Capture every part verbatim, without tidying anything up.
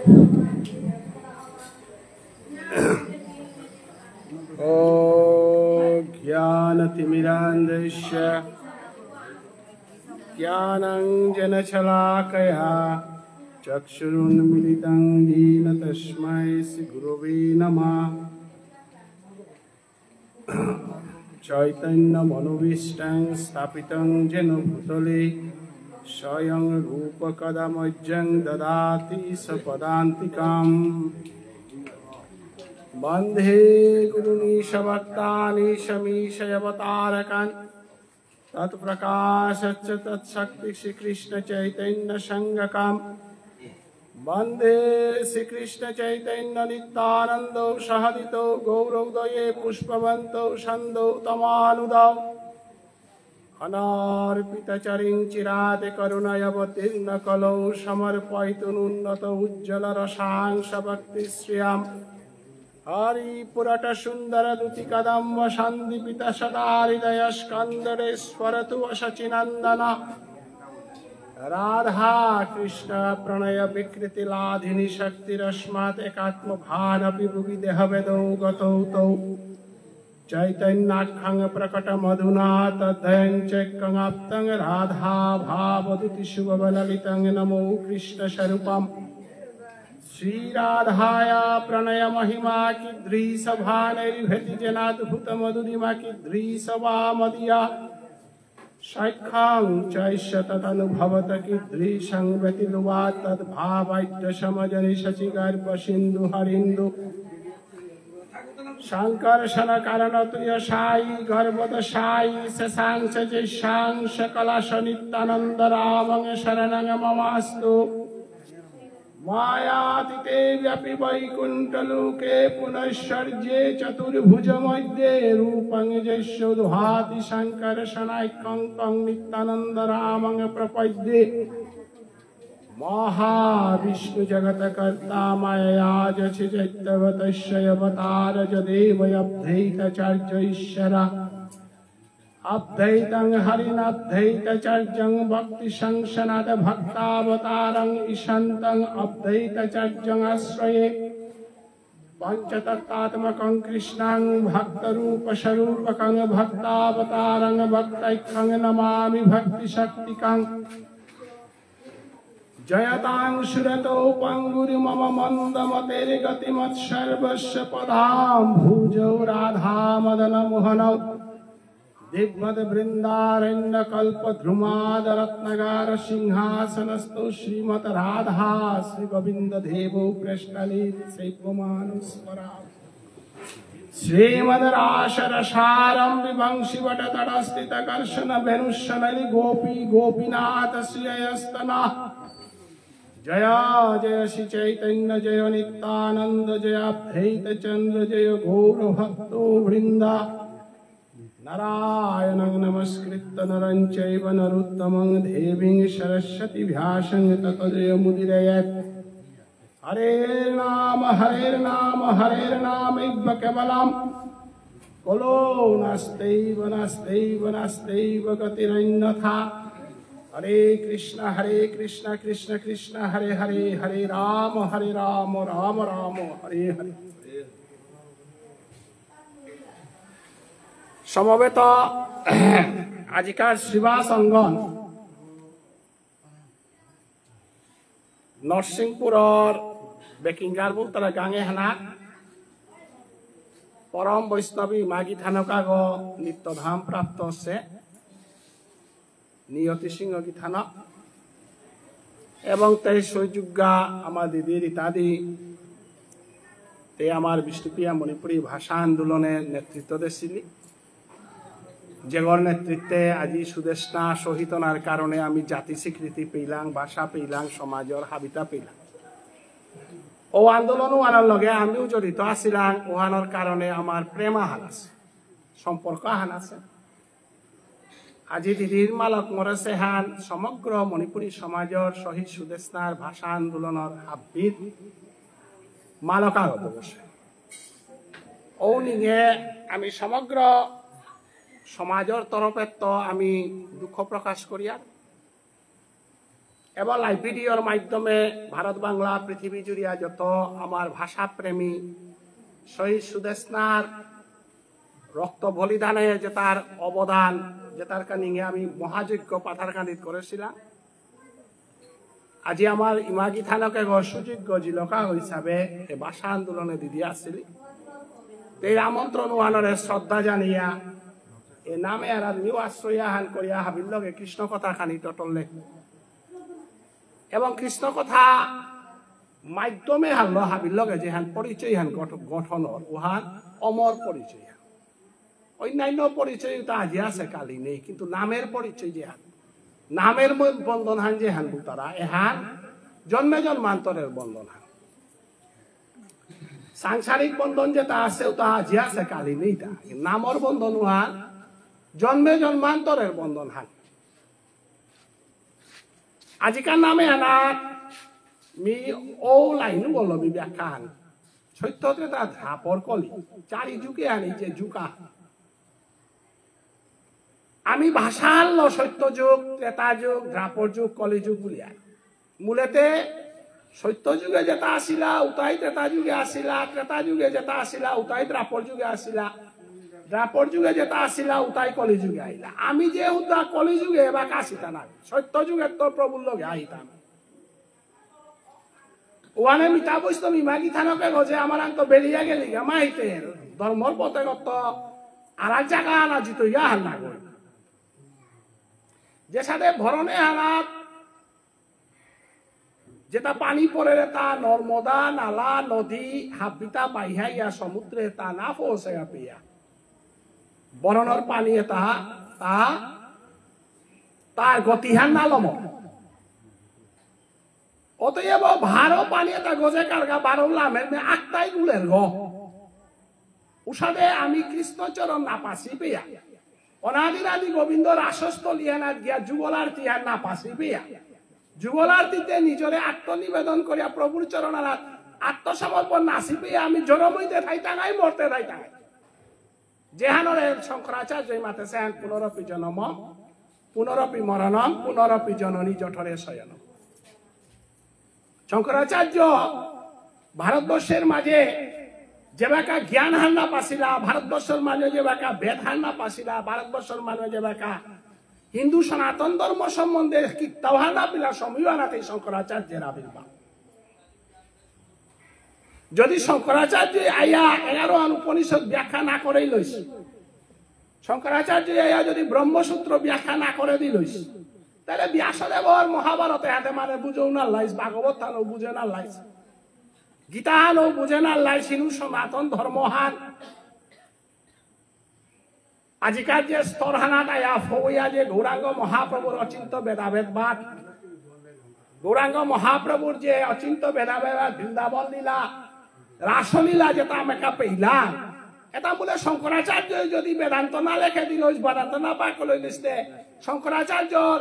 ॐ ज्ञानतिमिरान्धस्य ज्ञानाञ्जनशलाकया चक्षुरुन्मीलितं येन तस्मै श्रीगुरवे नमः। चैतन्यमनोभीष्टं स्थापितं येन भूतले स्वयं रूप कदा मह्यं ददाति स्वपदान्तिकम्। वन्दे गुरूनीशभक्तानीशमीशयवतारकान् तत्प्रकाशश्च तत्शक्ति श्रीकृष्ण चैतन्य संज्ञकम्। वन्दे श्रीकृष्ण चैतन्य नित्यानन्दौ सहोदितौ गौरौदये पुष्पवन्तौ सन्दौ तमानुदौ। अनर्पितचरिं चिरात् करुणयवतीर्णकलौ समर्पयितुमुन्नत उज्ज्वल रसांस भक्तिश्रियम्। हरि पुरट सुन्दर दुति कदम्ब सन्दीपित सदा हृदय स्कन्दरे स्फुरतु शचीनन्दन। राधा कृष्ण प्रणय विकृति लाधिनि शक्तिरस्मात् एकात्म भानपि भुवि देहभेदौ गतौ तौ। चैतन्याख्यं प्रकटमधुना तद्धयं चैक्यं आप्तं राधा भावदुति सुभव ललितं नमो कृष्ण स्वरूपम्। श्रीराधाया प्रणय महिमा कीदृश भानैर्भेति येनाद्भुत मधुरिमा कीदृश वा मदीया। सख्यं चास्य तदनुभवत कीदृशं वेति लोभात् तद्भावाढ्य समजनि शचि गर्भ सिन्धु हरीन्दु। संकर्षण कारण तुय साई गर्भद साई शेषांश जेषांश कलाश नित्यानन्द रामं शरणं ममास्तु। मायातीते व्यापी वैकुण्ठलोके पुनश्चर्ये चतुर्भुज मध्ये रूपं यस्योद्भाति संकर्षणाख्यं तं नित्यानन्द रामं प्रपद्ये। महाविष्णु जगत कर्ता मायया जसि चैत्यव तस्यवतार जदेव अद्वैताचार्य ईश्वर। अद्वैतं हरिं अद्वैताचार्यं भक्तिसंसनाद भक्तावतारं ईशान्तं अद्वैताचार्यं आश्रये। पञ्चतत्त्वात्मकं कृष्णं भक्तरूपस्वरूपकं भक्तावतारं भक्ताख्यं नमामि भक्तिशक्तिकम्। जयतां सुरतौ पङ्गोर्मम मन्दमतेर्गतिमत्सर्वस्वपदाम्भोजौ राधामदनमोहनौ। दीव्यद्वृन्दारण्यकल्पद्रुमाधः रत्नागारसिंहासनस्थौ श्रीमद् राधा श्रीगोविन्ददेवौ प्रेष्ठालीं सेव्यमानौ स्मरामि। श्रीमद्रासरसारम्भे वंशीवटतटस्थितकर्षन् वेणुस्वनैर् गोपीर्गोपीनाथश्रियस्तनः। जय जय श्रीचैतन्य जय नित्यानन्द जय अद्वैतचन्द्र जय गौरभक्तवृन्द। नारायणं नमस्कृत्य नरं चैव नरोत्तमं देवीं सरस्वतीं व्यासं ततो जयमुदीरयेत्। हरेर्नाम हरेर्नाम हरेर्नामैव केवलम्। कलौ नास्त्येव नास्त्येव नास्त्येव गतिरन्यथा। हरे कृष्ण हरे कृष्ण कृष्ण कृष्ण हरे हरे, हरे राम हरे राम राम राम हरे हरे। সমবেত আজিকার সেবা সঙ্গন নরসিংপুরর বেকিংগার বুলতলা গাঙে হানা পরম বৈষ্ণবী মাগি থানকাগ নিত্যধাম প্রাপ্ত আছে। নিয়তি সিংহ গিথানক এবং তেই সৈযুগা আমার দিদি রীতাদি, তে আমার বিষ্ণুপ্রিয়া মণিপুরী ভাষা আন্দোলনের নেতৃত্ব দেসিলি। যেগর নেতৃত্বে আজি সুদেষ্ণা শহীদ অনার কারণে আমি জাতি স্বীকৃতি পেলাম, ভাষা পেলাম, সমাজর হাবিতা পেলাম। ও আন্দোলন ওহানর লগে আমিও জড়িত আছিলাম, ওহানর কারণে আমার প্রেম আহান আছে, সম্পর্ক আহান আছে। আজি দিদির মালক মরে সেহান সমগ্র মণিপুরী সমাজর শহীদ সুদেষ্ণার ভাষা আন্দোলনর হাব্বিত মালক আগত বসে। ও নিঙে আমি সমগ্র সমাজর তরফে তো আমি দুঃখ প্রকাশ করিয়ার। এবং লাইভ ভিডিওর মাধ্যমে ভারত বাংলা পৃথিবী জুড়িয়া যত আমার ভাষাপ্রেমী শহীদ সুদেষ্ণার রক্ত বলিদানে যে তার অবদান, যে তার কানিঙে আমি মহাযজ্ঞ পাথারকান্দিত করেছিলাম। আজি আমার ইমাগি থানকে গ সুযোগ্য জিলকা হিসাবে এ ভাষা আন্দোলনে দিদি আসছিলি। এই আমন্ত্রণ ওহানরে শ্রদ্ধা জানিয়া এ নামে আর নিউ আশ্রয় আহান করিয়া হাবির লগে কৃষ্ণ কথা খানি টটললে। এবং কৃষ্ণ কথা মাধ্যমে হারলো হাবির লগে যেহান পরিচয় হান গঠ-, গঠনর উহান অমর পরিচয় হান। অন্যান্য পরিচয় তো আজি আছে, কালি নেই, কিন্তু নামের পরিচয় যেহান, নামের ম-, বন্ধন হান যেহান বুতারা, এহান জন্মে জন্মান্তরের বন্ধন হান। সাংসারিক বন্ধন যেটা আছে, ওটা আজি আছে, কালি নেই তা। নামর বন্ধন হান জন্মে জন্মান্তরের বন্ধন হান। আজিকার নামে আনা মি ও লাইন বলল মি ব্যাখ্যা হান। সত্য ত্রেতা দ্বাপর কলি, চারি যুগে আনি যে যুগা। আমি ভাষা আনলো সত্য যুগ, ত্রেতা যুগ, দ্বাপর যুগ, কলি যুগ বুলিয়া। মূলেতে সত্য যুগে যেটা আসিলা, উতাই ত্রেতা যুগে আসিলা, ত্রেতা যুগে যেটা আসিলা, উতাই দ্বাপর যুগে আসিলা, দ্বাপর যুগে যেটা আসিলা, উতাই কলি যুগে আইলা। আমি যে হুদ্দা কলি যুগে এবার আসিতা না, সত্য যুগে তো প্রভুর লগে আইতাম। ওয়ানে মিতা বৈষ্ণব ইমাগি থানকে গজে আমার আন্ত বেরিয়া গেলি গা মাইতে ধর্মর পথে গত আর এক জায়গা আনা জিত ইয়া হার না গই। যে সাথে ভরণে হারাত যেটা পানি পড়ে তা নর্মদা, নালা, নদী, হাবিতা বাইহাইয়া সমুদ্রে তা না পৌঁছে পিয়া। বরণর পানি এটা তা তার গতিহান না লম। অতএব ভারো পানি এটা গজে কারগা বারো লামের মে আক্তাই গুলের গ। উষাদে আমি কৃষ্ণচরণ না পাসি পেয়া। অনাদিরাদি গোবিন্দ রাসস্থলী এনাত গিয়া যুগলারতি আর না পাসি পেয়া। যুগলারতিতে নিজরে আত্মনিবেদন করিয়া প্রভুর চরণ আর আত্মসমর্পণ নাসি পেয়া আমি জরমইতে থাইতাঙাই মরতে থাইতাঙাই। যেহানরে শঙ্করাচার্য মাতেছেন পুনরপি জনম, পুনরপি মরণম, পুনরপি জননী জঠরে শয়নম। শঙ্করাচার্য ভারতবর্ষের মাঝে যেবাকা জ্ঞান হার না পাসিলা, ভারতবর্ষের মাঝে যেবাকা বেদ হার না পাসিলা, ভারতবর্ষের মাঝে যেবাকা হিন্দু সনাতন ধর্ম সম্বন্ধে কিত্তাও হার না পিলা সময় আনাতে শঙ্করাচার্যের আবির্ভাব। যদি শঙ্করাচার্য আইয়া এগারো আন উপনিষদ ব্যাখ্যা না করে লইস, শঙ্করাচার্য আইয়া যদি ব্রহ্মসূত্র ব্যাখ্যা না করে দিলইস, তাহলে ব্যাসদেবর মহাভারতে হাতে মানে বুঝেও না লাইস, ভাগবত হানও বুঝে না লাইস, গীতা হানও বুঝে না লাইস, হিন্দু সনাতন ধর্ম হান। আজিকার যে স্তর হানাত আয়া ফৌয়া যে গৌরাঙ্গ মহাপ্রভুর অচিন্ত ভেদাভেদবাদ, গৌরাঙ্গ মহাপ্রভুর যে অচিন্ত ভেদাভেদবাদ, বৃন্দাবন লীলা, রাসলীলা যেটা আমি একটা পেইলাম, এটা বলে শঙ্করাচার্য যদি বেদান্ত না লেখে দিল, বেদান্ত না পাক করলে লিখতে, শঙ্করাচার্যর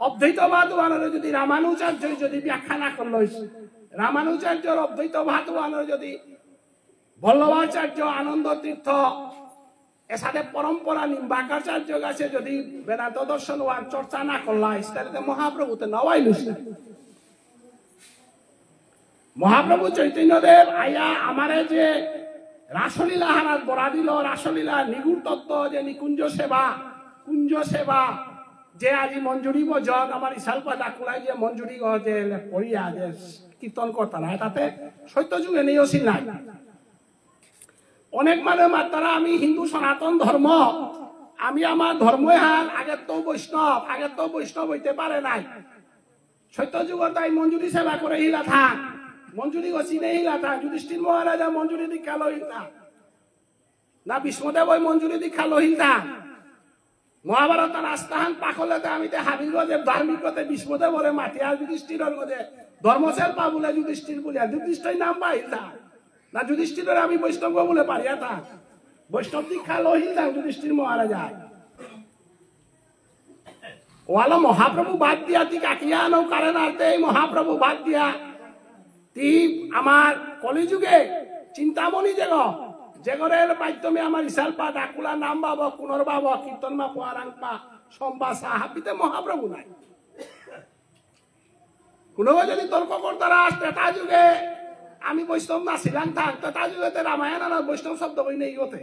অদ্বৈতবাদ ওয়ানরে যদি রামানুচার্য যদি ব্যাখ্যা না করল, রামানুচার্যর অদ্বৈতবাদ ওয়ানরে যদি বল্লভাচার্য, আনন্দ তীর্থ, এসাদে পরম্পরা নিম্বাকাচার্য গাছে যদি বেদান্ত দর্শন ওয়ান চর্চা না করলা, ইসলামে মহাপ্রভুতে নওয়াই লুসলা। মহাপ্রভু চৈতন্যদেব আয়া আমারে যে রাসলীলা হানাত বরা দিল, রাসলীলা নিগূঢ় তত্ত্ব যে নিকুঞ্জ সেবা, কুঞ্জ সেবা, যে আজি মঞ্জুরি ভজন আমার ইসালপা ডাকুলাই যে মঞ্জুরি গজে পড়িয়া যে কীর্তন করতারা, তাতে সত্য যুগে নেই অসি নাই। অনেক মানে মাত্তারা আমি হিন্দু সনাতন ধর্ম, আমি আমার ধর্ম হান আগে তো বৈষ্ণব, আগে তো বৈষ্ণব হইতে পারে নাই। সত্য যুগ তাই মঞ্জুরি সেবা করে হিলা থাক, মঞ্জুরি গছিনে হিলা থাক, যুধিষ্ঠির মহারাজা মঞ্জুরি দীক্ষা লইল থাক, না ভীষ্মদেব ওই মঞ্জুরি দীক্ষা লইল থাক। মহাভারত রাস্তাহান পাকলেতে আমি তে হাবির গজে ধার্মিকতে ভীষ্মদেবরে মাতি আর যুধিষ্ঠিরর গজে ধর্মসেন পা বলে যুধিষ্ঠির বলে আর যুধিষ্ঠির নাম পাইল থাক। না যুধিষ্ঠিররে আমি বৈষ্ণব বলে পারিয়া থাক। বৈষ্ণব দীক্ষা লহিল থাক যুধিষ্ঠির মহারাজা। ওয়ালা মহাপ্রভু বাদ দিয়া তি কাকিয়া নৌ কারণ আনতে এই মহাপ্রভু বাদ দিয়া তি আমার কলিযুগে চিন্তামণি যেগ, যেগরের মাধ্যমে আমার ইসালপা ডাকুলা নাম বাব, কুনর বাব, কীর্তন মা, পুয়ারাং পা, সম্বা সাহাবিতে মহাপ্রভু নাই। কোনো যদি তর্ক করতারা, ত্রেতা যুগে আমি বৈষ্ণব নাছিলাম, থাক, ত্রেতা যুগে তে রামায়ণ আর বৈষ্ণব শব্দ কই নেই হতে,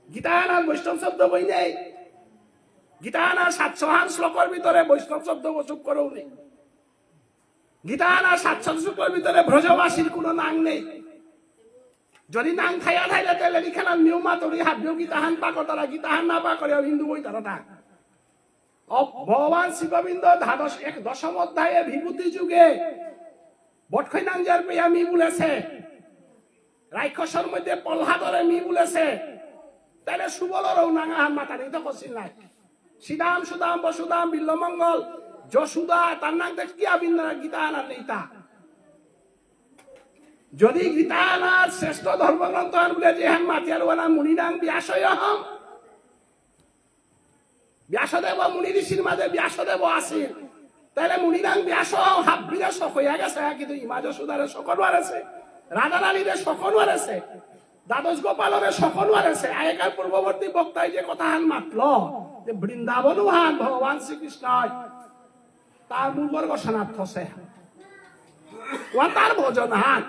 গীতা আর বৈষ্ণব শব্দ কই নেই, গীতা আর সাতশো হান শ্লোকর ভিতরে বৈষ্ণব শব্দ চুপ করেও নেই। গীতা আর সাতশো শ্লোকর ভিতরে ব্রজবাসীর কোনো নাম নেই। যদি নাম থাইয়া থাইলে তে লেরিক খানাত মিউ মাতুরি হাবিও গীতাহান পাকরতারা, গীতাহান না পাকরিয়া হিন্দু বইতারা তা। অ-, ভগবান শ্রী গোবিন্দ দ্বাদশ, এক, দশম অধ্যায়ে বিভূতি যোগে বটখৈনাং যার পেয়া মি বুলেছে, রাক্ষসর মধ্যে প্রহ্লাদরে মি বুলেছে, তাহলে সুবলরও নাঙাহান মাতানি তো করছিল নাই। শ্রীদাম, সুদাম, বসুদাম, বিল্লমঙ্গল, যশোদা, তার নাম দেখ কি আবিন্দ গীতা আনার নেই তা। যদি গীতা আনার শ্রেষ্ঠ ধর্মগ্রন্থ আন বলে যে হ্যাঁ মাতিয়ার ওয়ালা মুনিনাং ব্যাসয়হম, ব্যাসদেব মুনি ঋষির মাঝে ব্যাসদেব আসিল, তাহলে মুনিনাং ব্যাস হাব্বিরে সকইয়া গেছে, কিন্তু ইমা যশোদারে সকল মারেছে, রাধারানীরে সকল মারেছে, দ্বাদশ গোপালরে সকল মারেছে। আগেকার পূর্ববর্তী বক্তায় যে কথাহান মাতল, যে বৃন্দাবন হান ভগবান শ্রীকৃষ্ণ তার মূল বর্গ সনাত হসে। ওয়া তার ভজন হান,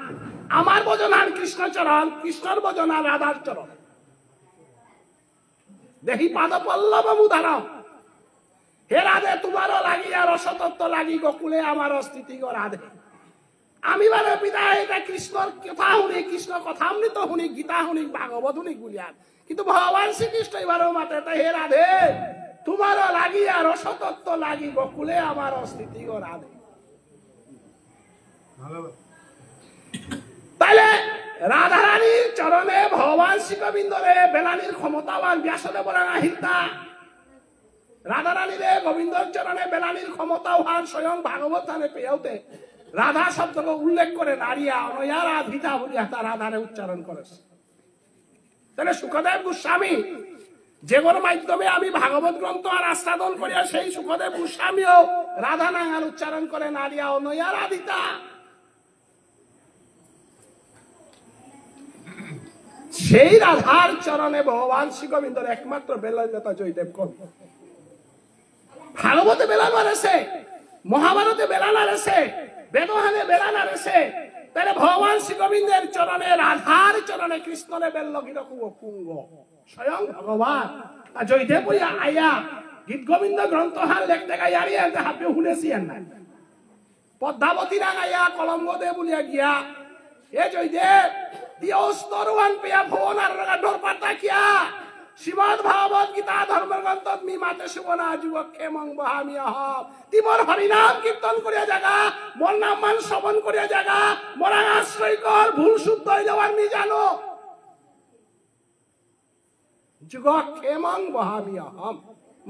আমার ভজন হান কৃষ্ণচরণ, কৃষ্ণর ভজন হান রাধার চরণ। দেহি পাদপল্লব মুদারম। হে রাধে, তোমারও লাগিয়া রসতত্ত্ব লাগি গোকুলে আমার স্থিতি গো রাধে। আমি বারে পিতা এটা কৃষ্ণর কথা শুনি, কৃষ্ণ কথামৃত শুনি, গীতা শুনি, ভাগবত শুনি বুলিয়ার। কিন্তু ভগবান শ্রীকৃষ্ণ এবারও মাতে, তাই হে রাধে, তোমারও লাগিয়া রসতত্ত্ব লাগি গোকুলে আমার স্থিতি গো রাধে। তাহলে রাধারানীর চরণে ভগবান শ্রী গোবিন্দরে বেলানির ক্ষমতাবান ব্যাসদেবরাং আহিলতা। রাধারানীরে গোবিন্দর চরণে বেলানির ক্ষমতাহান স্বয়ং ভাগবত হানে পেয়াউতে রাধা শব্দকে উল্লেখ করে নারিয়া অনয়ারাধিতা বুলিয়া তা রাধারে উচ্চারণ করেছে। তাহলে শুকদেব গোস্বামী, যেগর মাধ্যমে আমি ভাগবত গ্রন্থ আর আস্বাদন করিয়া, সেই শুকদেব গোস্বামীও রাধা নাঙাল উচ্চারণ করে নারিয়া অনয়ারাধিতা। সেই রাধার চরণে ভগবান শ্রী গোবিন্দর একমাত্র বেলালতা জয়দেব কবি। ভাগবতে বেলা নারেছে, মহাভারতে বেলা নারেছে, বেদহানে বেলা নারেছে, তাহলে ভগবান শ্রী গোবিন্দের চরণে, রাধার চরণে কৃষ্ণরে বেল লগিল কুঙ্গ, কুঙ্গ। স্বয়ং ভগবান। আর জয়দেব বইয়া আয়া, গীত গোবিন্দ গ্রন্থহান লেখতে গাই আরি আনতে হাবিও শুনেছি আর নাই। পদ্মাবতী রাঙাইয়া কলম্ব দে বুলিয়া গিয়া, এ জয়দেব, দিয়া অস্তরহান পেয়া ভুবন আর রাগা ডর পাতা কিয়া। শ্রীমদ ভাগবত গীতা ধর্মগ্রন্থত মি মাতে শুভ না যুগ ক্ষেমং বহামি অহম। তি মোর হরিনাম কীর্তন করিয়া জাগা, মোর নাম মান শ্রবণ করিয়া জাগা, মোরাং আশ্রয় কর, ভুল শুদ্ধ হইলে আর মি জানো। যুগ ক্ষেমং বহামি অহম।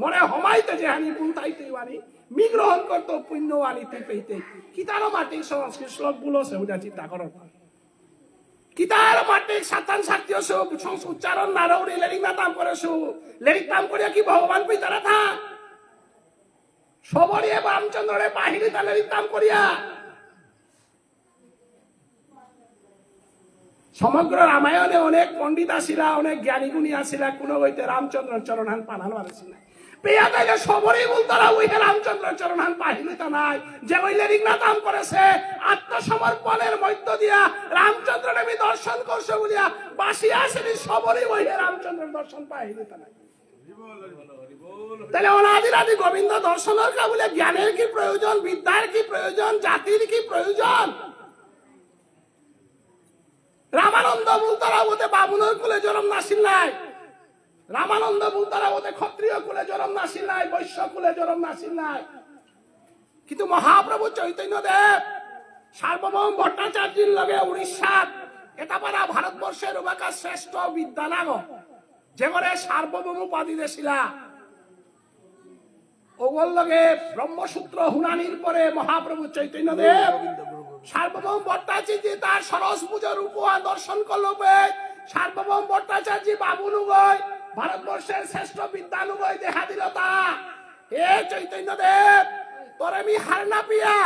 মনে হমাইতে যেহানি পুলতাইতে ওয়ানি, মি গ্রহণ করতো পুণ্যওয়ানি তি পেইতে। কিতার মাটি সংস্কৃত শ্লোক বুলো সে উজা চিন্তা করো। কিতার মাটি সাতান শাক্তীয় সে সংস-, উচ্চারণ নারৌরি লেরিক না তাম করে সু, লেরিক তাম করিয়া কি ভগবান পেইতারা থা? সবরিয়ে রামচন্দ্ররে পাহিলি তা লেরিক তাম করিয়া। সমগ্র রামায়ণে অনেক পণ্ডিত আসিলা, অনেক জ্ঞানী গুণী আসিলা, কোনো গইতে রামচন্দ্রর চরণহান পানা নারেসিলা। পেয়া তাইলে সবরই বুলতারা উহে রামচন্দ্রর চরণহান পাহিলিতা নাই। যে ওই লেরিক না তাম করেছে, আত্মসমর্পণের মধ্য দিয়া রামচন্দ্ররে মি দর্শন করছে বুলিয়া বাসিয়া আসেনি সবরই উহে রামচন্দ্রর দর্শন পাহিলিতা নাই। তাহলে অনাদির আদি গোবিন্দ দর্শনের কা বলে জ্ঞানের কি প্রয়োজন, বিদ্যার কি প্রয়োজন, জাতির কি প্রয়োজন? রামানন্দ বুলতারা ওতে বামুনর কুলে জরম নাসিল নাই। রামানন্দ বুলতারা ওতে ক্ষত্রিয় কুলে জরম নাসিল নাই, বৈশ্য কুলে জরম নাসিল নাই। কিন্তু মহাপ্রভু চৈতন্য দেব সার্বভৌম ভট্টাচার্যের লগে উড়িষ্যাত এটা পারা ভারতবর্ষের উবাকা শ্রেষ্ঠ বিদ্যানাগ, যে করে সার্বভৌম উপাধি দেসিলা। ওগর লগে ব্রহ্মসূত্র হুনানির পরে মহাপ্রভু চৈতন্য দেব সার্বভৌম ভট্টাচার্য তার সরস পুজোর উপহার দর্শন করলো বে। সার্বভৌম ভট্টাচার্য বামুনুগই ভারতবর্ষের শ্রেষ্ঠ বিদ্যানুগই দেখা দিল তা। হে চৈতন্য দেব, তোরে মি হার না পিয়া,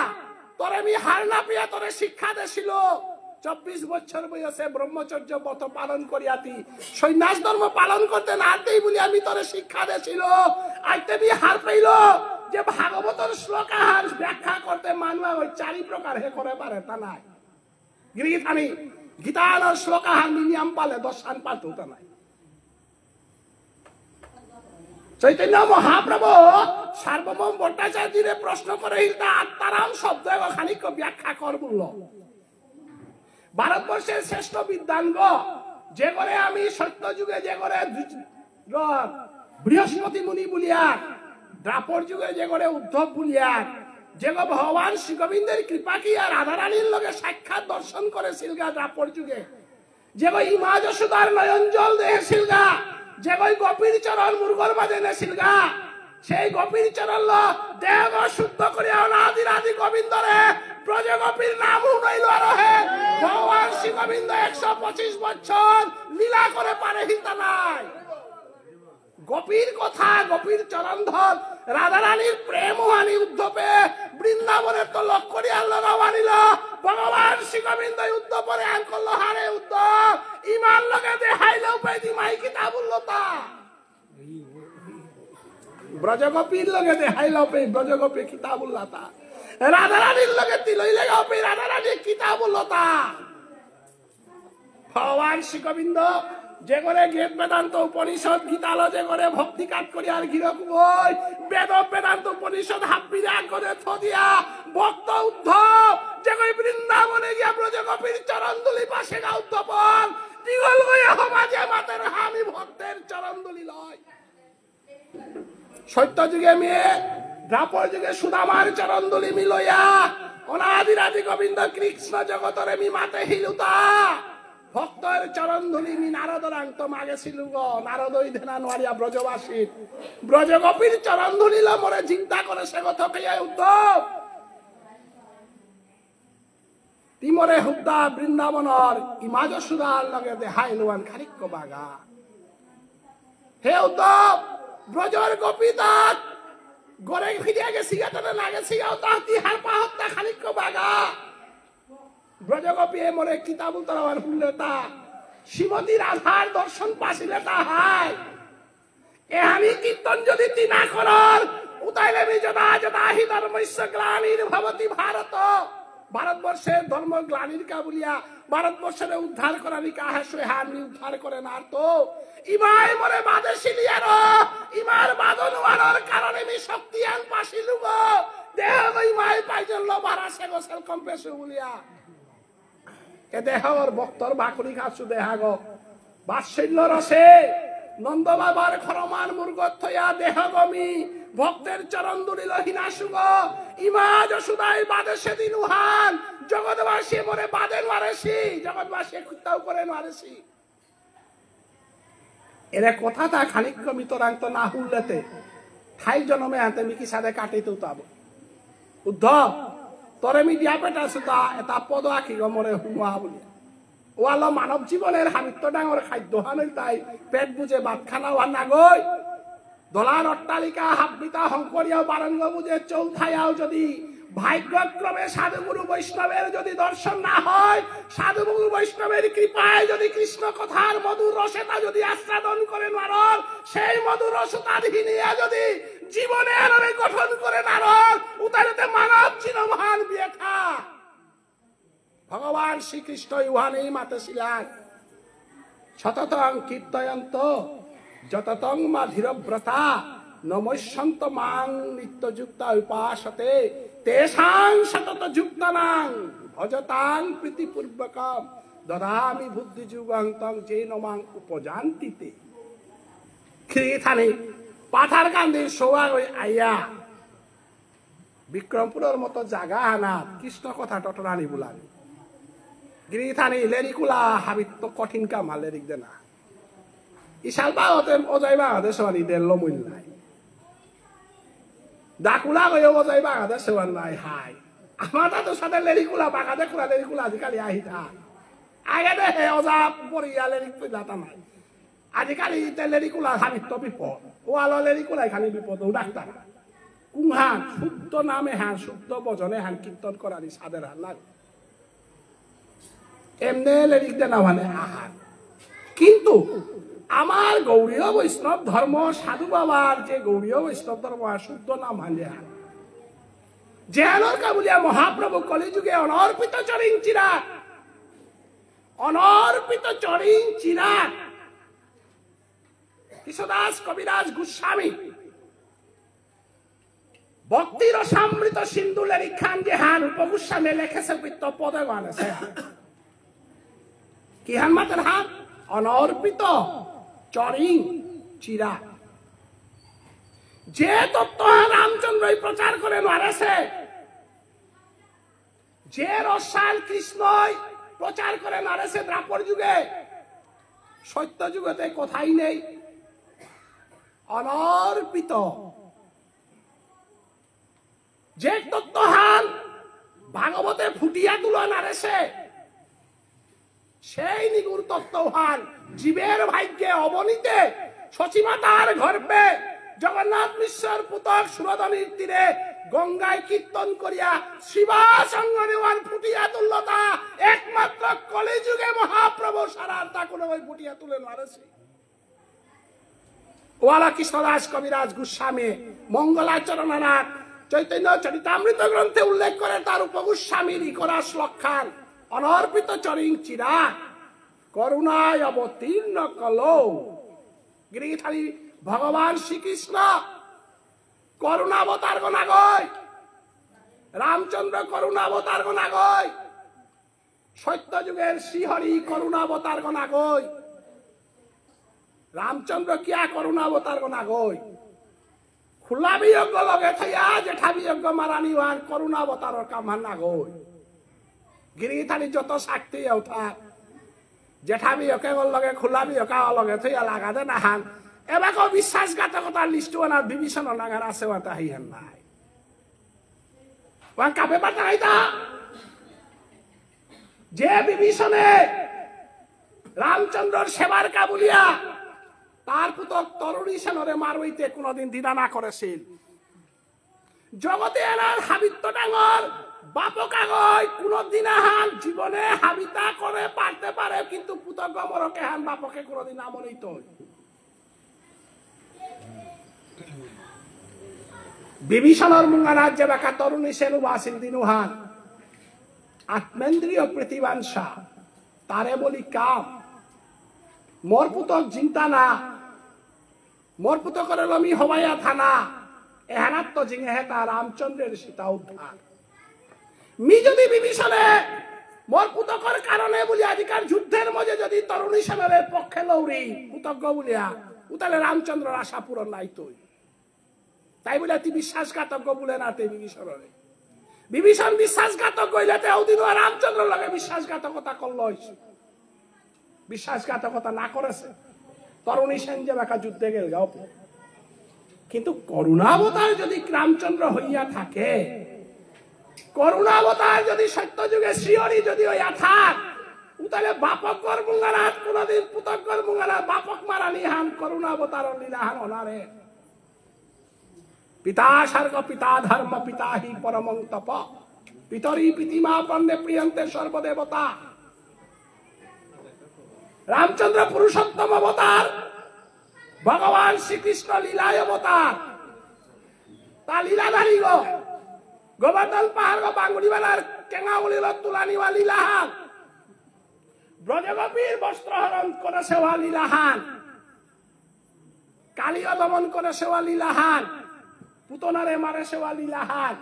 তোরে মি হার না পিয়া তোরে শিক্ষা দেছিল। চব্বিশ বছর বয়সে ব্রহ্মচর্য ব্রত পালন করিয়াতি, সন্ন্যাস ধর্ম পালন করতে না দেই বলে আমি তোরে শিক্ষা দেছিল। আইতে মি হার পেইল, যে ভাগবতর শ্লোক আহান ব্যাখ্যা করতে মানু ওই চারি প্রকার হে করে পারে, তা নাই। গিরি গিথানি, গীতার শ্লোক আহান মিনিয়াম পালে দশ আন পালতে তা নাই। চৈতন্য মহাপ্রভু সার্বভৌম ভট্টাচার্যরে প্রশ্ন করে হিলতা আত্মারাম শব্দ এগ খানিক ব্যাখ্যা কর বলল। ভারতবর্ষের শ্রেষ্ঠ বিদ্বানগ, যে করে আমি সত্য যুগে যে করে দু-, র-, বৃহস্পতি মুনি বুলিয়ার, দ্বাপর যুগে যে করে উদ্ধব বুলিয়ার, যেগ ভগবান শ্রী গোবিন্দর কৃপা কি আর রাধারানীর লগে সাক্ষাৎ দর্শন করেসিলগা দ্বাপর যুগে, যেগ ইমা যশোদার নয়ন জল দেহেসিলগা, যেগ গোপীর চরণ মুরগর মাঝে নেসিলগা, সেই গোপীর চরণ ল দেহ শুদ্ধ করিয়া অনাদির আদি গোবিন্দরে ব্রজ গোপীর নাম হুনাইল আর হে ভগবান শ্রী গোবিন্দ একশো পঁচিশ বছর লীলা করে পারে হিতা নাই। গোপীর কথা, গোপীর চরণ ধর, রাধারানীর প্রেম হানি উদ্ধবে বৃন্দাবনের তো লক্ষ করিয়া লগাও আনিল। ভগবান শ্রী গোবিন্দ উদ্ধবরে আঙ্কল হারে উদ্ধব, ইমার লগে দেহাইলেও পেদি মাই কিতাবুল্লতা। ব্রজগোপীর লগে দেহাইলেও পে ব্রজগোপী কিতাবুল্লাতা। রাধারানীর লগে তিলই লেগাও পে রাধারানী কিতাবুল্লতা। ভগবান শ্রী গোবিন্দ যে করে বেদ বেদান্ত উপনিষদ গীতালো যে করে ভক্তি কাজ করি আর গিরক বই বেদ বেদান্ত উপনিষদ হাব্বিরা করে থদিয়া ভক্ত উদ্ধব যে করে বৃন্দাবনে গিয়া ব্রজগোপীর চরণ ধুলি পাশে গা উদ্ধবন দিগল গয়া হমাজে মাতের হামি ভক্তের চরণ ধুলি লয়। সত্য যুগে মিয়ে দ্বাপর যুগে সুদামার চরণ ধুলি মিলয়া অনাদিরাদি গোবিন্দ কৃষ্ণ জগতরে মি মাতে হিলুতা। ভক্তর চরণ ধুলি মি নারদরাং তো মাগেসিলুগ, নারদই দেনা নোয়ারিয়া ব্রজবাসী। ব্রজগোপীর চরণ ধুলিল মোরে চিন্তা করে সে কথা পেয়ে উদ্ধব। তিমরে হুদ্দা বৃন্দাবনর ইমা যশোদার লগে দেহাইলুয়ান খানিক বাগা। হে উদ্ধব, ব্রজর গোপী তাত গরে ফিরিয়া গেসিগা তাতে না গেসিগা উদ্ধব, তি হারপা হত্যা খানিক বাগা। ব্রজগোপী এ মোরে কিতাবুল তরাওয়ার হুনলে তা শ্রীমতী রাধার দর্শন পাসিলে তা হায়। এহানি কীর্তন যদি তি না করর, উতাইলে মি যদা যদা হি ধর্মস্য গ্লানির্ভবতি ভারত। ভারতবর্ষের ধর্ম গ্লানির কা বুলিয়া, ভারতবর্ষের উদ্ধার করার কা হাসে হানি উদ্ধার করে নার তো। ইমাই মোরে বাদে সিলিয়ার, ইমার বাদন ওয়ানোর কারণে মি শক্তি আন পাসিলুগ। দেহ গো ইমাই পাইজল বারাসে গো সেল কম পেসু বুলিয়া। এ দেহর ভক্তর বাকুড়ি কাছু দেহাগ। বাৎসল্য রসে নন্দ বাবার খরমান মুরগত থয়া দেহগ মি ভক্তের চরণ ধুলিল হিনাসুগ। ইমা যশোদাই বাদে সেদিন উহান জগৎবাসী মোরে বাদে নোয়ারেসি, জগৎবাসী কুত্তাও করে নোয়ারেসি। এরে কথা তা খানিক মিতরাং তো না হুনলেতে। ঠাই জনমে আনতে মি কিসাদে কাটিতে উতাব। উদ্ধব, তরে মি দিয়া পেটা সুতা এতা পদ আঁকি গমরে হুমা বুলিয়া। ওয়ালো মানব জীবনের হাবিত্ত ডাঙর খাদ্য হানই তাই পেট বুঝে ভাত খানা ওয়া নাগই। দলার অট্টালিকা হাব্বিতা হংকরিয়াও বারঙ্গ বুঝে চৌথায়াও যদি ভাগ্যক্রমে সাধুগুরু বৈষ্ণবের যদি দর্শন না হয়, সাধুগুরু বৈষ্ণবের কৃপায় যদি কৃষ্ণ কথার মধুর রসেতা যদি আস্বাদন করে নারর, সেই মধুর রসতা হিনিয়া যদি জীবনের আমি গঠন করে নারর, উতারেতে মানব চিনমহান বিয়েথা। ভগবান শ্রীকৃষ্ণ ইউহানেই মাতেছিলেন, সততং কীর্তয়ন্ত যততং মা ধীরব্রতা নমস্যন্ত মাং নিত্যযুক্তা উপাসতে তেষাং সততযুক্তানাং ভজতাং প্রীতিপূর্বকম দদামি বুদ্ধিযোগং তং যেন মাং উপযান্তি তে। খিরিথানি পাথারকান্দির সোয়া ওই আইয়া বিক্রমপুরর মতো জাগা আনাত কৃষ্ণ কথা টটরানি বুলানি। গিরিথানি লেরিকুলা হাবিত তো কঠিন কাম হা লেরিক দেনা। ইশাল বাগতে অজয় বাগতে সোয়ানি দেড় লমুইল নাই। ডাকুলা গয় অজয় বাগতে সোয়ান নাই হাই। আমার তো সাথে লেরিকুলা বাগাতে কুলা লেরিকুলা আজিকালি আহি থাই। আগে দে হে অজা পড়িয়া লেরিক তুইলা তা নাই। আজিকালি ইতে লেরিকুলা হানিত্ত বিপদ। ওয়ালো লেরিকুলাই খানি বিপদ, ও ডাক্তার। কুংহান, শুদ্ধ নামে হান, শুদ্ধ বচনে হান, কীর্তন করানি সাদের হান না। এমনে লেরিক দেনা মানে আহান। কিন্তু আমার গৌড়ীয় বৈষ্ণব ধর্ম, সাধু বাবার যে গৌড়ীয় বৈষ্ণব ধর্ম, শুদ্ধ নাম হান যেহান, যেহানর কা বুলিয়া মহাপ্রভু কলিযুগে অনর্পিত চরিং চিরা, অনর্পিত চরিং চিরা, কৃষ্ণদাস কবিরাজ গোস্বামী ভক্তি রসামৃত সিন্ধু লেরিকহান যেহান রূপ গোস্বামী লেখেসে, পিত্ত পদে গানেসে। কিহান মাতের হান? অনর্পিত চরিং চিরা। যে তত্ত্ব রামচন্দ্রই প্রচার করে নারেসে, যে রসাল কৃষ্ণই প্রচার করে নারেসে দ্বাপর যুগে, সত্য যুগেতে কথাই নেই। অনর্পিত যে তত্ত্বহান ভাগবতে ফুটিয়া তুলা নারেসে, সেই নিগুড় তত্ত্বহান জীবের ভাগ্যে অবনীতে শচীমাতার গর্ভে জগন্নাথ মিশ্রর পুতক সুরধুনীর তীরে গঙ্গায় কীর্তন করিয়া শ্রীবাস অঙ্গনে ওহান ফুটিয়া তুললতা। একমাত্র কলিযুগে মহাপ্রভু সারার তা কোনো ওই ফুটিয়া তুলে নারেসে। ওয়ালা কৃষ্ণদাস কবিরাজ গোস্বামী মঙ্গলাচরণানাথ চৈতন্য চরিতামৃত গ্রন্থে উল্লেখ করে তার উপগোস্বামীর ইকরা শ্লোকহান, অনর্পিত চরিং চিরা করুণায় অবতীর্ণ কলৌ। গিরিগিথানি ভগবান শ্রীকৃষ্ণ করুণাবতার গো নাগই, রামচন্দ্র করুণাবতার গো নাগই, সত্য যুগের শ্রীহরি করুণাবতার গো নাগই। রামচন্দ্র কিয়া করুণাবতার গো নাগই? খুলাবি অগ লগে থইয়া জেঠাবি অগ মারানি ওহান করুণাবতারর কামহান নাগই। গিরিগিথানি যত শক্তি উঠার, জেঠাবি অকে গল লগে খুলাবি অকা লগে থইয়া লাগাদে নাহান। এবাকো বিশ্বাসঘাতকতার লিস্ট ওহানাত বিভীষণ নাঙহান আসে ওহান তাহিহান নাই। ওহান কাপে পাতা হইতা। যে বিভীষণে রামচন্দ্রর সেবার কা বুলিয়া তার পুতক তরুণী সেনরে মারইতে কোনোদিন দ্বিধা না করেসিল। জগতে এনার হাবিত্ত ডাঙর বাপক আগই কোনোদিন আহান জীবনে হাবিতা করে পারতে পারে, কিন্তু পুতক গমরকে হান বাপকে কোনোদিন আমলেই তো বিভীষণর মুঙহানাত যেবাকা তরুণী সেন উবাসিল দিনুহান, আত্মেন্দ্রিয় প্রীতিবাঞ্ছা, তারে বলি কাম, মোর পুতক জিংতা না, মোর পুতকরে লমি হবাইয়া থানা, এহানাত তো জিঙেহে তা রামচন্দ্রের সীতা উদ্ধার। মি যদি বিভীষণে মোর পুতকর কারণে বলি আজিকার যুদ্ধের মধ্যে যদি তরুণী সেনরে পক্ষে লৌরি পুতক বুলিয়া, উতালে রামচন্দ্রর আশা পূরণ নাই তৈ। তাই বলে তি বিশ্বাসঘাতক বুলে না তে বিভীষণরে। বিভীষণ বিশ্বাসঘাতক হইলে তে ওদিন রামচন্দ্র লগে বিশ্বাসঘাতকতা করল হইছে। বিশ্বাসঘাতকতা না করেসে। তরুণী সেন যেবাকা যুদ্ধে গেল যাও। কিন্তু করুণাবতার যদি রামচন্দ্র হইয়া থাকে, করুণাবতার যদি সত্য যুগে শ্রীহরি যদি হইয়া থাক, উতালে বাপকর মুঙহানাত কোনোদিন পুতকর মুঙহানাত বাপক মারানি হান করুণাবতার লীলাহান অনারে। পিতা স্বর্গ পিতা ধর্ম পিতা হি পরমং তপ। পিতরি প্রীতিমাপন্নে প্রিয়ন্তে সর্বদেবতা। রামচন্দ্র পুরুষোত্তম অবতার, ভগবান শ্রীকৃষ্ণ লীলায় অবতার। তা লীলাধারী গো। গোবর্ধন পাহাড় গো বাঙুরি বেলার কেঙা উলিল তুলানিওয়া লীলাহান। ব্রজগোপীর বস্ত্রহরণ করেসেওয়া লীলাহান। কালীয় দমন করেসেওয়া লীলাহান, পুতনারে মারেসেওয়া লীলাহান।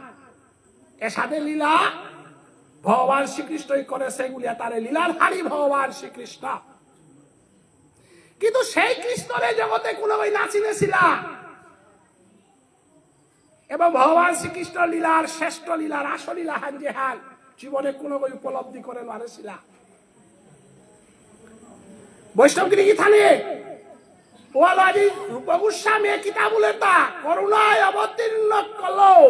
এসাদে লীলা ভগবান শ্রীকৃষ্ণই করেসে বুলিয়া তারে লীলাধারী ভগবান শ্রীকৃষ্ণ। কিন্তু সেই কৃষ্ণরে জগতে কোনো ওই না চিনেসিলা। এবং ভগবান শ্রীকৃষ্ণ লীলার শ্রেষ্ঠ লীলা রাসলীলাহান যেহান জীবনে কোনো ওই উপলব্ধি করে নারেসিলা। বৈষ্ণব গিরি গিথানি, ওয়ালা আজি রূপ গোস্বামী কিতা বুলে তা, করুণায় অবতীর্ণ কলৌ।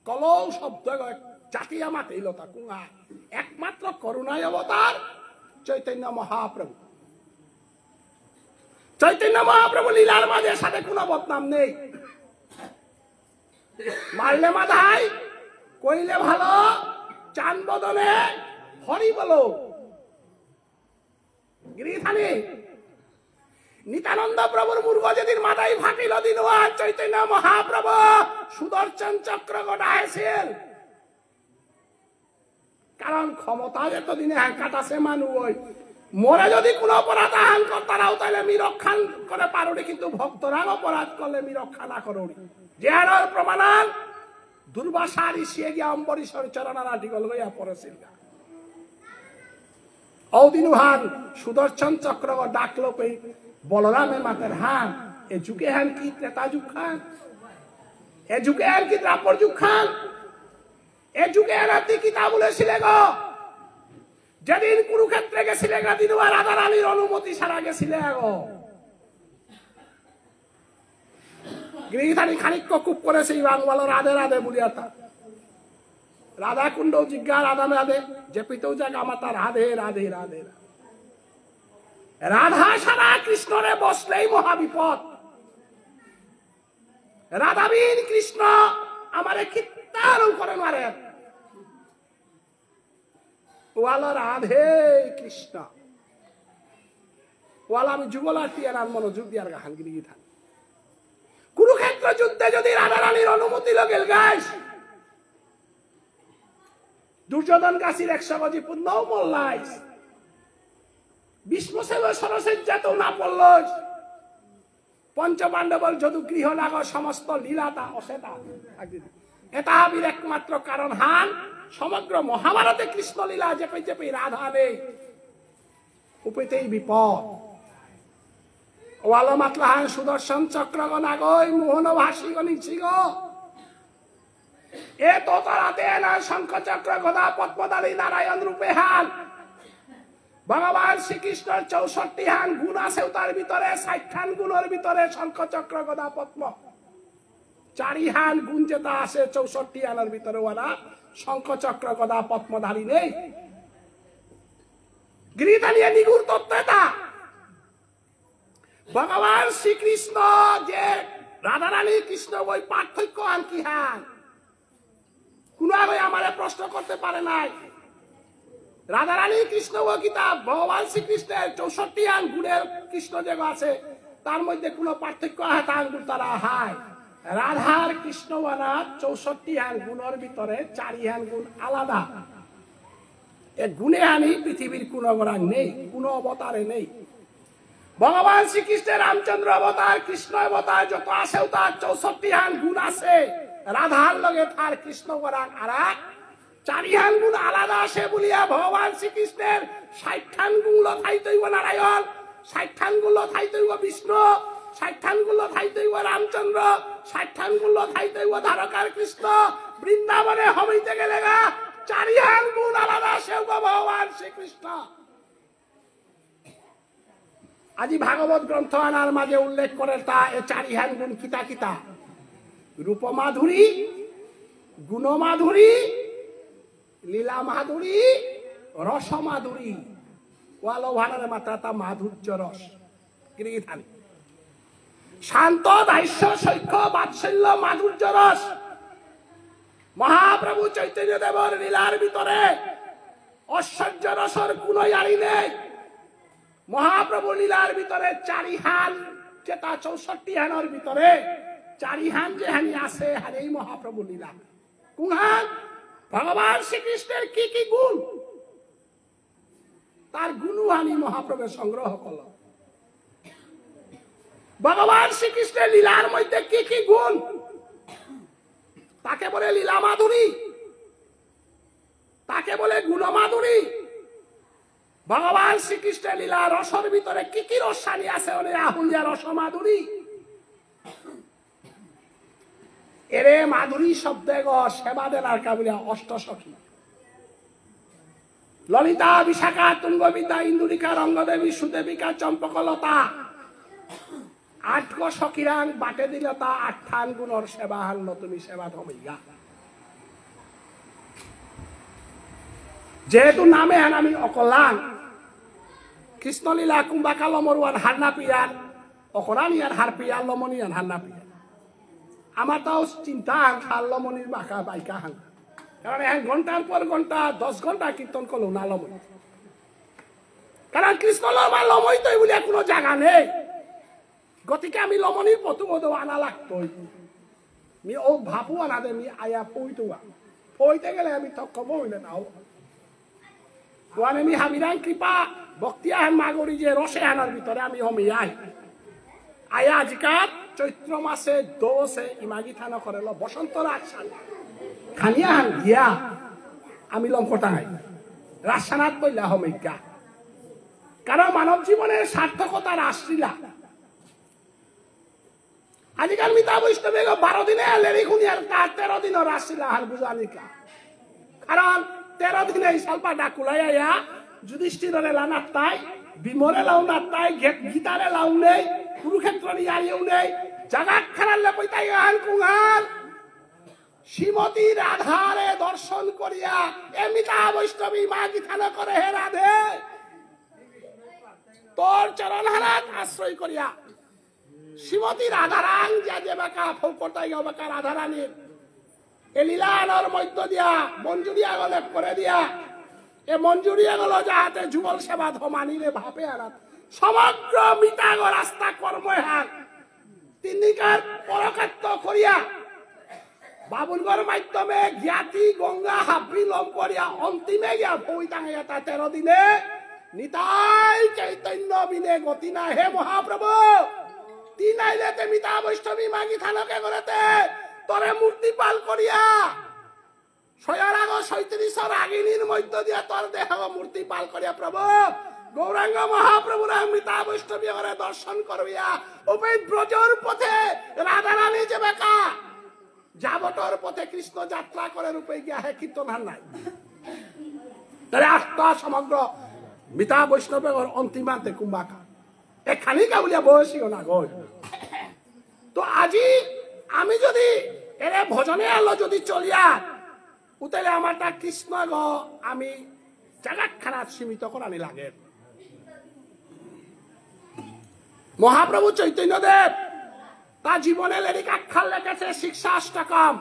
কলৌ শব্দ জাতিয়া মাতেইল তা কুঙা। একমাত্র করুণায় অবতার চৈতন্য মহাপ্রভু। চৈতন্য মহাপ্রভু লীলার মাঝে সাথে কোনো বদনাম নেই। মারলে মাথায়, কইলে ভালো, চান বদনে হরি বলো। গিরিথানি, নিত্যানন্দ প্রভুর মুরগ যেদিন মাথায় ফাটিল দিন, আর চৈতন্য মহাপ্রভু সুদর্শন চক্র গদা হয়েছিল। কারণ ক্ষমতা এতদিনে হাঙ্কাত আছে মানু ওই। মোরে যদি কোনো অপরাধ আহান করতারাও, তাহলে আমি রক্ষা করে পারুনি, কিন্তু ভক্তরাং অপরাধ করলে আমি রক্ষা না করুনি। যে আরর প্রমাণান দুর্বাসা ঋষিয়ে গিয়া অম্বরীষর চরণারা ডিগল গইয়া পড়েছিল। ঔদিনুহান সুদর্শন চক্র ডাকলো কই বলরামে মাতের হান, এ যুগে হান কি ত্রেতা যুগ হান? এ যুগে হান কি দ্বাপর যুগ হান? এ যুগে এরা তি কিতা বলেছিলে গো? যেদিন কুরুক্ষেত্রে গেছিলে গা, দিনুয়া রাধারানীর অনুমতি ছাড়া গেছিলে গো। গিরিথানি খানিক কুপ করেছে ইবাং বলো রাধে রাধে বলিয়া তা। রাধা কুণ্ড জিজ্ঞা রাধা রাধে, যে পিতেও যা গামাতা রাধে রাধে রাধে। রাধা ছাড়া কৃষ্ণরে বসলেই মহাবিপদ। রাধাবিন কৃষ্ণ আমারে কিত্তারও করে মারে। ওয়ালা রাধে কৃষ্ণ। ওয়ালা আমি যুগলাটি আর মনোযোগ দিয়ার গাহান গিরি গিথান। কুরুক্ষেত্র যুদ্ধে যদি রাধারানীর অনুমতি লগেল গাইস, দুর্যোধন গাছির একশো গজি পুণ্যও মল্লাইস, ভীষ্ম সেব সরসের জাতও না পড়লস, পঞ্চপাণ্ডবর যদু গৃহ নাগ সমস্ত লীলাতা অসেতা। এটা হাবির একমাত্র কারণ হান সমগ্র মহাভারতে কৃষ্ণ লীলা যেপে যেপে রাধা নেই, উপেতেই বিপদ। ওয়ালো মাতলাহান সুদর্শন চক্রগ নাগই মোহন ভাষিগ নিশিগ। এ তো তারাতে না শঙ্খ চক্র গদা পদ্মধারী নারায়ণ রূপে হান। ভগবান শ্রীকৃষ্ণর চৌষট্টি হান গুণ আছে, তার ভিতরে ষাট হান গুণর ভিতরে শঙ্খ চক্র গদা পদ্ম। চারি হান গুণ যেটা আছে চৌষট্টি হানর ভিতরে ওরা শঙ্খ চক্র গদা পদ্মধারী নেই। গিরিথানিয়ে নিগুর তত্ত্ব এটা। ভগবান শ্রীকৃষ্ণ যে রাধারানী কৃষ্ণ ওই পার্থক্য আর কি হান? কোনো আগে আমারে প্রশ্ন করতে পারে নাই। রাধারানী কৃষ্ণ ও গীতা ভগবান শ্রীকৃষ্ণের চৌষট্টি হান গুণের কৃষ্ণ যে আছে, তার মধ্যে কোনো পার্থক্য হাতান গুণ তারা হায়। রাধার কৃষ্ণ ওয়ালা চৌষট্টি হান গুণের ভিতরে চারি হান গুণ আলাদা। এ গুণে হানি পৃথিবীর কোনো গরাং নেই, কোনো অবতারে নেই। ভগবান শ্রীকৃষ্ণের রামচন্দ্র অবতার, কৃষ্ণ অবতার যত আছে, তার চৌষট্টি হান গুণ আছে। রাধার লগে তার কৃষ্ণ গরাং আর এক চারি হান গুণ আলাদা আছে বলিয়া ভগবান শ্রীকৃষ্ণের ষাট হান গুণ থাইতৈব নারায়ণ, ষাট হান গুণ থাইতৈব বিষ্ণু, ষাট হান গুণ থাইতৈব রামচন্দ্র, ষাট হান গুণ থাইতৈব দ্বারকার কৃষ্ণ। বৃন্দাবনে হমিতে গেলে গা চারি হান গুণ আলাদা আছে ভগবান শ্রীকৃষ্ণ। আজি ভাগবত গ্রন্থ আনার মাঝে উল্লেখ করে তা এ চারিহান গুণ কিতা কিতা? রূপ মাধুরী, গুণ মাধুরী, লীলা মাধুরী, রস মাধুরী। ওয়ালো ভানারে মাত্রা তা মাধুর্য রস। গিরিগিথানি। শান্ত দাস্য সখ্য বাৎসল্য মাধুর্য রস। মহাপ্রভু চৈতন্য দেবর লীলার ভিতরে ঐশ্বর্য রসর কোনো ইয়ারি নেই। মহাপ্রভু লীলার ভিতরে চারিহান, যেটা চৌষট্টি হানর ভিতরে চারিহান যেহানি আছে, হারেই মহাপ্রভু লীলা। কুহান? ভগবান শ্রীকৃষ্ণের কি কি গুণ? তার গুণহানি মহাপ্রভু সংগ্রহ করল। ভগবান শ্রীকৃষ্ণের লীলার মধ্যে কি কি গুণ? তাকে বলে লীলা মাধুরী, তাকে বলে গুণ মাধুরী। ভগবান শ্রীকৃষ্ণের লীলা রসর ভিতরে কি কি রসানি আছে? ওনে আহুলিয়া রস মাধুরী। এরে মাধুরী শব্দে গ সেবা দেনার কাবুলিয়া অষ্টসখী। ললিতা, বিশাখা, তুঙ্গবিদ্যা, ইন্দুরিকা, রঙ্গদেবী, সুদেবিকা, চম্পকলতা। আটগ সখীরাং বাটে দিল তা আটহান গুণর সেবা হানলো তুমি সেবা ধমিগা। যেহেতু নামে হান আমি অকলাং, কৃষ্ণলীলা কুম্বাকা লমরুয়ান হারনা পিয়ার, অকরানিয়ান হার পিয়ার, লমনিয়ান হারনা পিয়ার। আমার তাও চিন্তা হান হার লমনির বাকা বাইকা হান। কারণ এখন ঘন্টার পর ঘন্টা, দশ ঘন্টা কীর্তন করলো না লমনি। কারণ কৃষ্ণ লমা লমইতই বুলিয়া কোনো জায়গা নেই। গতিকে আমি লমনির পথু মতো আনা লাগতই। মি ও ভাবু আনা দে মি আয়া পইতুয়া। পইতে গেলে আমি তক্কব হইলে নাও। ওয়ানে মি হাবিরাং কৃপা, ভক্তি আহান মাগরি যে রসে আনার ভিতরে আমি হমিয়াই। আয়া আজিকার চৈত্র মাসে দোষে ইমাগি থানা করেল বসন্ত রাসহান। খানিয়া হান দিয়া আমি লম কটাই। রাসহানাত বইলা হমিকা। কারণ মানব জীবনের সার্থকতা রাসলীলা। আজিকার মিতা বৈষ্ণবে গো বারো দিনে লেরি খুনি আর তার তেরো দিনও রাসলীলা হার বুঝানিকা। কারণ তেরো দিনে এই সালপা ডাকুলাই আয়া যুধিষ্ঠিররে লানাত তাই, ভীমরে লাউনাত তাই, গে-, গীতারে লাউ নেই, কুরুক্ষেত্র নিয়ারিও নেই, জাগাত খারাল্লে পৈতাই আহান কুঙাল। শ্রীমতী রাধারে দর্শন করিয়া এ মিতা বৈষ্ণবী মা গীতা না করে হে রাধে। তোর চরণ হারাত আশ্রয় করিয়া শ্রীমতী রাধারাং যা যে বাকা ফৌকরতাই গা বাকা রাধারানীর এ লীলা আনার মধ্য দিয়া মঞ্জুরি আগলে করে দিয়া এ মঞ্জুরি আগলো যাহাতে যুগল সেবা ধমানিরে ভাবে আনাত সমগ্র মিতাগ রাস্তা কর্মহার তিনিকার পরকাত্ত করিয়া বাবুলগর মাধ্যমে জ্ঞাতি গঙ্গা হাবি লম করিয়া অন্তিমে গিয়া ভুই তাঙে এটা তেরো দিনে নিতাই চৈতন্য বিনে গতি না। হে মহাপ্রভু, তিন আইলেতে মিতা বৈষ্ণবী মাগি থানকে করেতে তরে মূর্তি পাল করিয়া ছয় রাগ ছয়ত্রিশ রাগিনীর মধ্য দিয়া তোর দেহ মূর্তি পাল করিয়া প্রভু গৌরাঙ্গ মহাপ্রভুর মিতা বৈষ্ণবী করে দর্শন করিয়া উপেন ব্রজর পথে রাধারানী যে বেকা যাবটর পথে কৃষ্ণ যাত্রা করে রূপে গিয়া হে কীর্তন হার নাই। তাহলে আত্মা সমগ্র মিতা বৈষ্ণবর অন্তিমান্তে কুম্বাকা এখানেই গাউলিয়া বয়সী না গই। তো আজি আমি যদি এরে ভজনে আলো যদি চলিয়া উতাইলে আমার তা কৃষ্ণ গ আমি জাগাত খানাত সীমিত করানি লাগে। মহাপ্রভু চৈতন্যদেব তা জীবনে লেরিক আখ্যান লেখেছে শিক্ষা অষ্টকম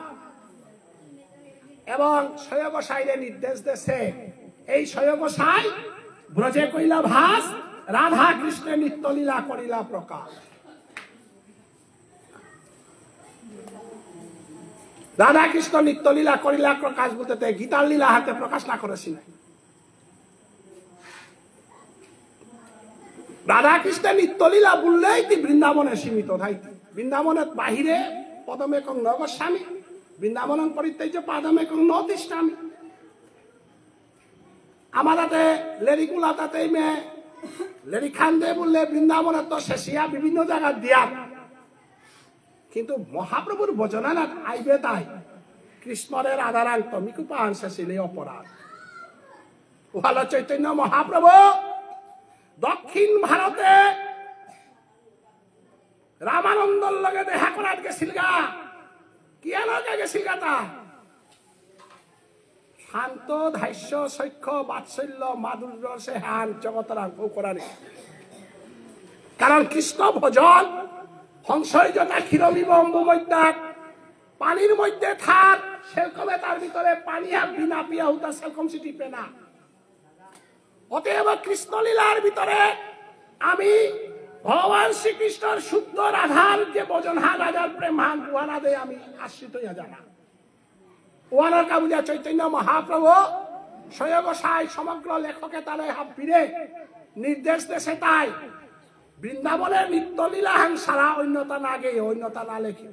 এবং ছয় গোসাইরে নির্দেশ দেছে এই ছয় গোসাই ব্রজে কইলা ভাস রাধা কৃষ্ণে নিত্যলীলা করিলা প্রকাশ। রাধাকৃষ্ণ নিত্যলীলা করিলা প্রকাশ বলতে তে গীতার লীলা হাতে প্রকাশ না করেছিল। রাধাকৃষ্ণ নিত্যলীলা বললেই তি বৃন্দাবনে সীমিত থাইতি। বৃন্দাবনের বাহিরে পদমেকং ন গচ্ছামি, বৃন্দাবনং পরিত্যজ্য পাদমেকং ন তিষ্ঠামি। আমার তাতে লেরিকুলা তাতে মে লেরিখান দে বললে বৃন্দাবনের তো শেষিয়া বিভিন্ন জায়গা দিয়া। কিন্তু মহাপ্রভুর ভজনানাত আইবে তাই কৃষ্ণরে রাধারাং তমিকু পাহান শেষিলে অপরাধ। ওহালো চৈতন্য মহাপ্রভু দক্ষিণ ভারতে রামানন্দর লগে দেখা করাত গেছিলগা। কিয়া লগে গেছিলগা তা? শান্ত, দাস্য, সখ্য, বাৎসল্য, মাধুর্য, সে হান জগতরাং ফৌকরানি। কারণ কৃষ্ণ ভজন, হংসই যথা ক্ষীরমিব অম্বুমধ্যাৎ, পানির মধ্যে থাক, সেরকমে তার ভিতরে পানি হাত বিনা পিয়া হুতা সেরকম সিটি পেনা। অতএব কৃষ্ণলীলার ভিতরে আমি ভগবান শ্রীকৃষ্ণর শুদ্ধ রাধার যে ভজনহান রাধার প্রেমহান দুহানাদে আমি আশ্রিত হইয়া যানা। ওয়ানার কাবুলিয়া চৈতন্য মহাপ্রভু স্বয়ং সাই সমগ্র লেখকে তারে হাবিরে নির্দেশ দেসে তাই বৃন্দাবনের নিত্যলীলাহান সারা অন্যতা না গেয়ে অন্যতা না লেখে।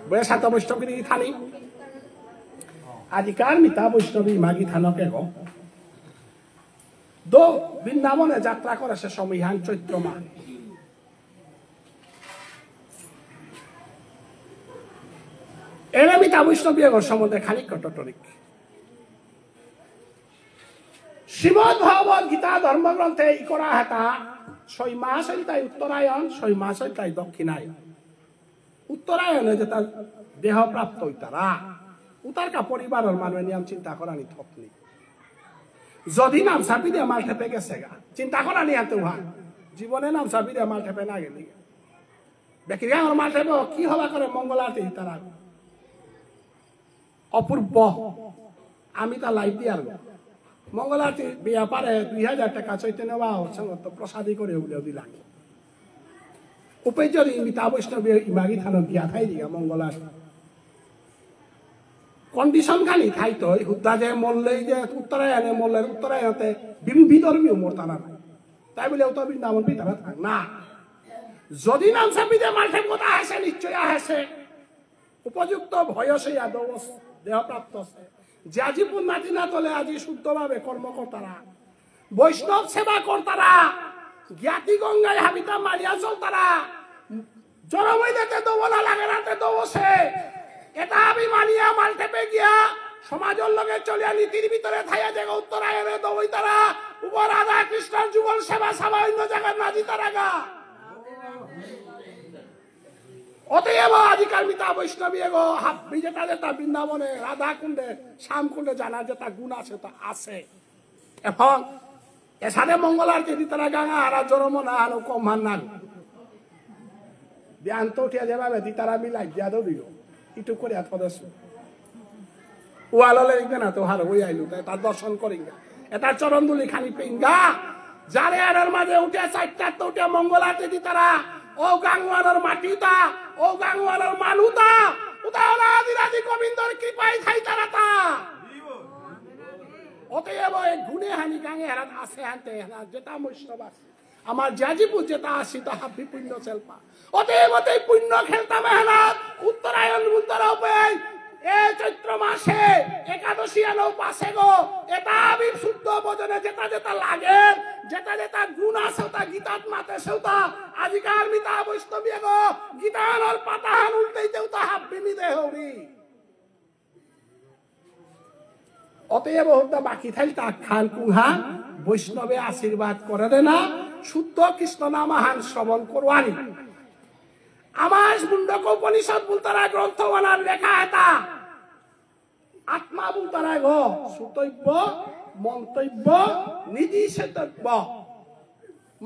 বয়া সাত বৈষ্ণবী থানি। আজিকার মিতা বৈষ্ণবী মাগি থানকে গো। দো বৃন্দাবনে যাত্রা করেসে সময় হান চৈত্র মাস। এরে মিতা বৈষ্ণবী এগর সম্বন্ধে খানিক কটটরিক। শ্রীমদ্ ভগবত গীতা ধর্মগ্রন্থে ইকরা হেতা ছয় মাস হইল তাই উত্তরায়ণ, ছয় মাস হইল তাই দক্ষিণায়ন। উত্তরায়ণে যেতা দেহ প্রাপ্ত হইতারা, উতারকা পরিবারর মানু নিয়াম চিন্তা করানি থপনি। যদি নামসা পিদে মাল ঠেপে গেসেগা, চিন্তা করানি আতে উহান। জীবনে নামসা পিদে মাল ঠেপে না গেলি। বেকিরিয়া আমার মাল ঠেপে কি হবা করে মঙ্গল আরতি তারা। অপূর্ব। আমি তা লাইভ দিয়ার গো। মঙ্গলারতি ব্যাপারে দুই হাজার টাকা চৈতন্য বাবা সঙ্গত প্রসাদী করে উঠে দিলাম। উপেজ্য দিন মিতা বৈষ্ণবী ইমাগি থানো দিয়া থাই দিয়া মঙ্গলারতি। কন্ডিশন খানি থাইতো, হুদ্দা যে মল্লে যে উত্তরায়ণে মল্লের উত্তরায়ণতে বিম-, বিধর্মীয় মরতারা নাই। তাই বলে তো বৃন্দাবন বিতারা থাক না। যদি নামসা বিদে মাঠে কথা আসে, নিশ্চয় আসে। উপযুক্ত বয়সে ইয়া দেহ, দেহপ্রাপ্ত আসে। যে আজি পুণ্যাতি না তলে আজি শুদ্ধভাবে কর্ম করতারা। বৈষ্ণব সেবা করতারা। জ্ঞাতি গঙ্গায় হাবিতা মারিয়া চলতারা। জরমইলেতে দৌলা লাগে রাতে দৌসে। এটা আমি মানিয়া মালঠেপে গিয়া সমাজর লগে চলিয়া নীতির ভিতরে থাইয়া জায়গা উত্তরায়ণে দৌইতারা। উপ রাধা কৃষ্ণর যুগল সেবা সভা অন্য জায়গার না জিতারাগা। অতএব আজিকার মিতা বৈষ্ণবী এগো হাব্বি যেটা যেটা বৃন্দাবনে রাধা কুণ্ডে, শ্যাম কুণ্ডে জানা যেটা গুণ আছে তা আছে। এবং এসাদে মঙ্গল আরতি দিতারা গাঙা আর জরম না আনো কম হান নান। বিয়ান তো উঠিয়া যেভাবে দিতারা মিলাই দিয়া দৌড়িও। ইটু করে এত দেশ। ওয়াললে ইগনা তো হার হই আইলু, তাই তার দর্শন করিঙ্গা। এটা চরণ ধুলি খানি পিঙ্গা। যারে আরর মাঝে উঠে চারটা তো উঠে মঙ্গল আরতি দিতারা। ও গাঙওয়ালার মাটিতা, ও গাঙওয়ালার মানুতা, উতা ওলা আদি রাজি গোবিন্দর কৃপায় থাইতারা তা। অতএব এই গুণে হানি গাঙে হারাত আছে হানতে হানা যেটা মৈষ্ণব আছে। আমার জাজিপুর যেটা আসি তা হাবি পুণ্য চেলপা। অতএব অতএব পুণ্য খেলতাম হানাত উত্তরায়ণ বুলতারা উপেই। এ চৈত্র মাসে একাদশী আনো পাশে গো। এটা আমি শুদ্ধ ভোজনে যেটা যেটা লাগে, যেটা যেটা গুণ আছে ওটা গীতাত মাতে সেটা। আজিকার মিতা বৈষ্ণবী গো। গীতাহানর পাতাহান উল্টেইতে উতা হাবি মি দেহরি। অতএব হুদ্দা বাকি থাইল তা খান কুংহা বৈষ্ণবে আশীর্বাদ করে দেনা, শুদ্ধ কৃষ্ণ নামাহান শ্রবণ করুয়ানি। আমার মুন্ডক উপনিষদ বুলতারা গ্রন্থ ওনার লেখা এটা। আত্মা বুলতারা গো, শ্রোতব্য, মন্তব্য, নিদিশেতব্য।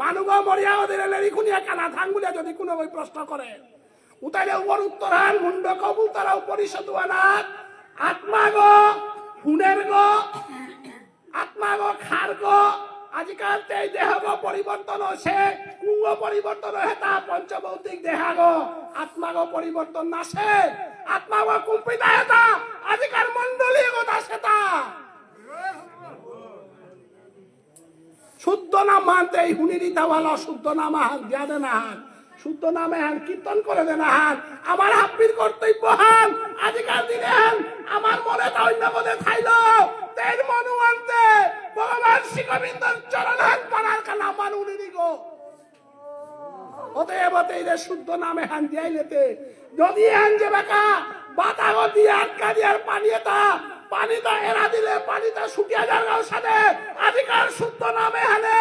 মানুগ মরিয়া ওদের লেরিখুনিয়া কানা থাং বুলিয়া যদি কোনো ওই প্রশ্ন করে, উতাইলে ওর উত্তর হান মুন্ডক বুলতারা উপনিষদ ওয়ানাত, আত্মাগ, হুনের গ, আত্মাগ খারগ, আজিকাল তেই দেহগ পরিবর্তন হচ্ছে, কুঙ্গ পরিবর্তন হেতা পঞ্চভৌতিক দেহাগ, আত্মাগ পরিবর্তন নাসে, আত্মাগ কুম্পিতা হেতা, আজিকাল মণ্ডলী গতা সেতা। শুদ্ধ নাম মানতে এই হুনিরি তাওয়ালা শুদ্ধ নাম আহান দিয়া দেনা হান। শুদ্ধ নামে হান কীর্তন করে দেনা হান। আমার হাব্বির কর্তব্য হান। আজিকার দিনে হান আমার মনে তা অন্য পদে থাইল। তের মনু আনতে ভগবান শ্রী গোবিন্দর চরণ হান পারার কালা মানু নিদিগো। অতএব তেইরে শুদ্ধ নামে হান দিয়াইলেতে যদি হান যে বাকা বাতাগো দিয়ে আটকা দিয়ার পানি এটা, পানিটা এরা দিলে পানিটা শুকিয়ে যার গাও সাথে। আজিকার শুদ্ধ নামে হানে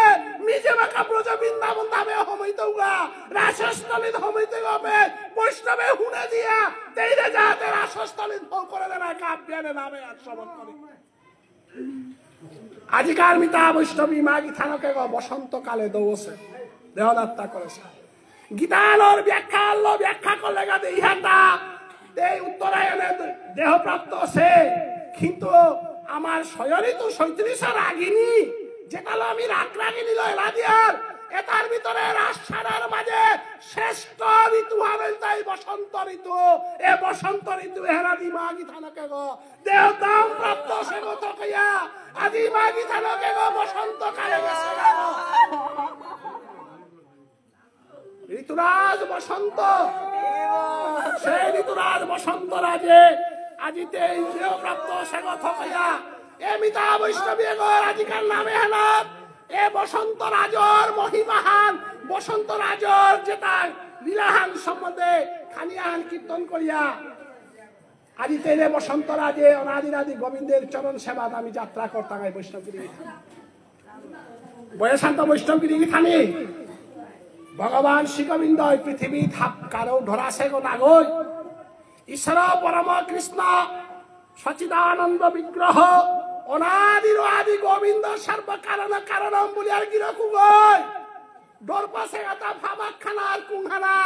নিজে বাকা ব্রজ বৃন্দাবন ধামে হমইতৌগা, রাসস্থলীত হমইতে হবে। বৈষ্ণবে হুনে দিয়া তেইরে যাতে রাসস্থলীত ভোগ করে দেনা কাব্যানে নামে আর শ্রবণ করি। আজিকার মিতা বৈষ্ণবী মা গীতানকে গো বসন্ত কালে দৌসে দেহদাত্তা করেসে। গীতানর ব্যাখ্যা আল্লো ব্যাখ্যা করলে গাতে ইহাতা এই উত্তরায়ণে দেহ প্রাপ্ত সে। কিন্তু আমার ছয় ঋতু ছত্রিশ রাগিনী যেতালো আমি রাগ রাগিনী লয়লা দিয়ার এটার ভিতরে রাস ছাড়ার মাঝে শ্রেষ্ঠ ঋতু হবে তাই বসন্ত ঋতু। এ বসন্ত ঋতু এহানাদি মা গীতানকে গো দেহদাম প্রাপ্ত সে গো থকইয়া, আজি মা গীতানকে গো বসন্ত কালে গেছে গো। ঋতুরাজ বসন্ত, সেই ঋতুরাজ বসন্ত রাজে, আজি তে ইন্দ্রিয় প্রাপ্ত সে গো থকইয়া, এ মিতা বৈষ্ণবী গো আজিকার নামে হানাত, এ বসন্ত রাজর মহিমাহান, বসন্ত রাজর যেটা লীলাহান সম্বন্ধে খানিয়াহান কীর্তন করিয়া, আজি তেনে বসন্ত রাজে অনাদিরাদি গোবিন্দের চরণ সেবাত আমি যাত্রা করতাম এই বৈষ্ণবগিরি। বয়সান্ত বৈষ্ণবগিরি থানি ভগবান শ্রী গোবিন্দ এই পৃথিবী থাপ কারো ধরাসে গো নাগই। ঈশ্বর পরম কৃষ্ণ সচিদানন্দ বিগ্রহ অনাদির আদি গোবিন্দ সর্ব কারণ কারণম বুলিয়ার গিরকু গই। ডরপাসে এটা ভাবাক খানা আর কুংহানা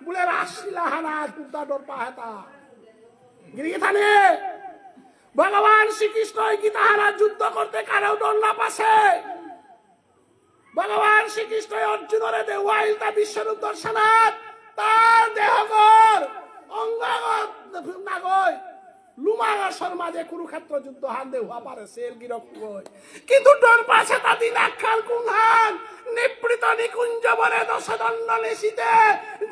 বুলে রাসলীলা হানা আর কুদ্দা ডরপা হেতা। গিরি থানে ভগবান শ্রীকৃষ্ণই গীতাহারা যুদ্ধ করতে কারো ডর না পাসে। ভগবান শ্রীকৃষ্ণই অর্জুনরে দেওয়াইল তা বিশ্বরূপ দর্শনাত তার দেহগর অঙ্গগর নাগই লুমাগসর মাঝে কুরুক্ষেত্র যুদ্ধ হান দেহুয়া পারে সেল গিরক গই। কিন্তু ডর পাসে তা দিন আক্কাল কুংহান নিপৃত নিকুঞ্জ বনে দশ দণ্ড নিশিতে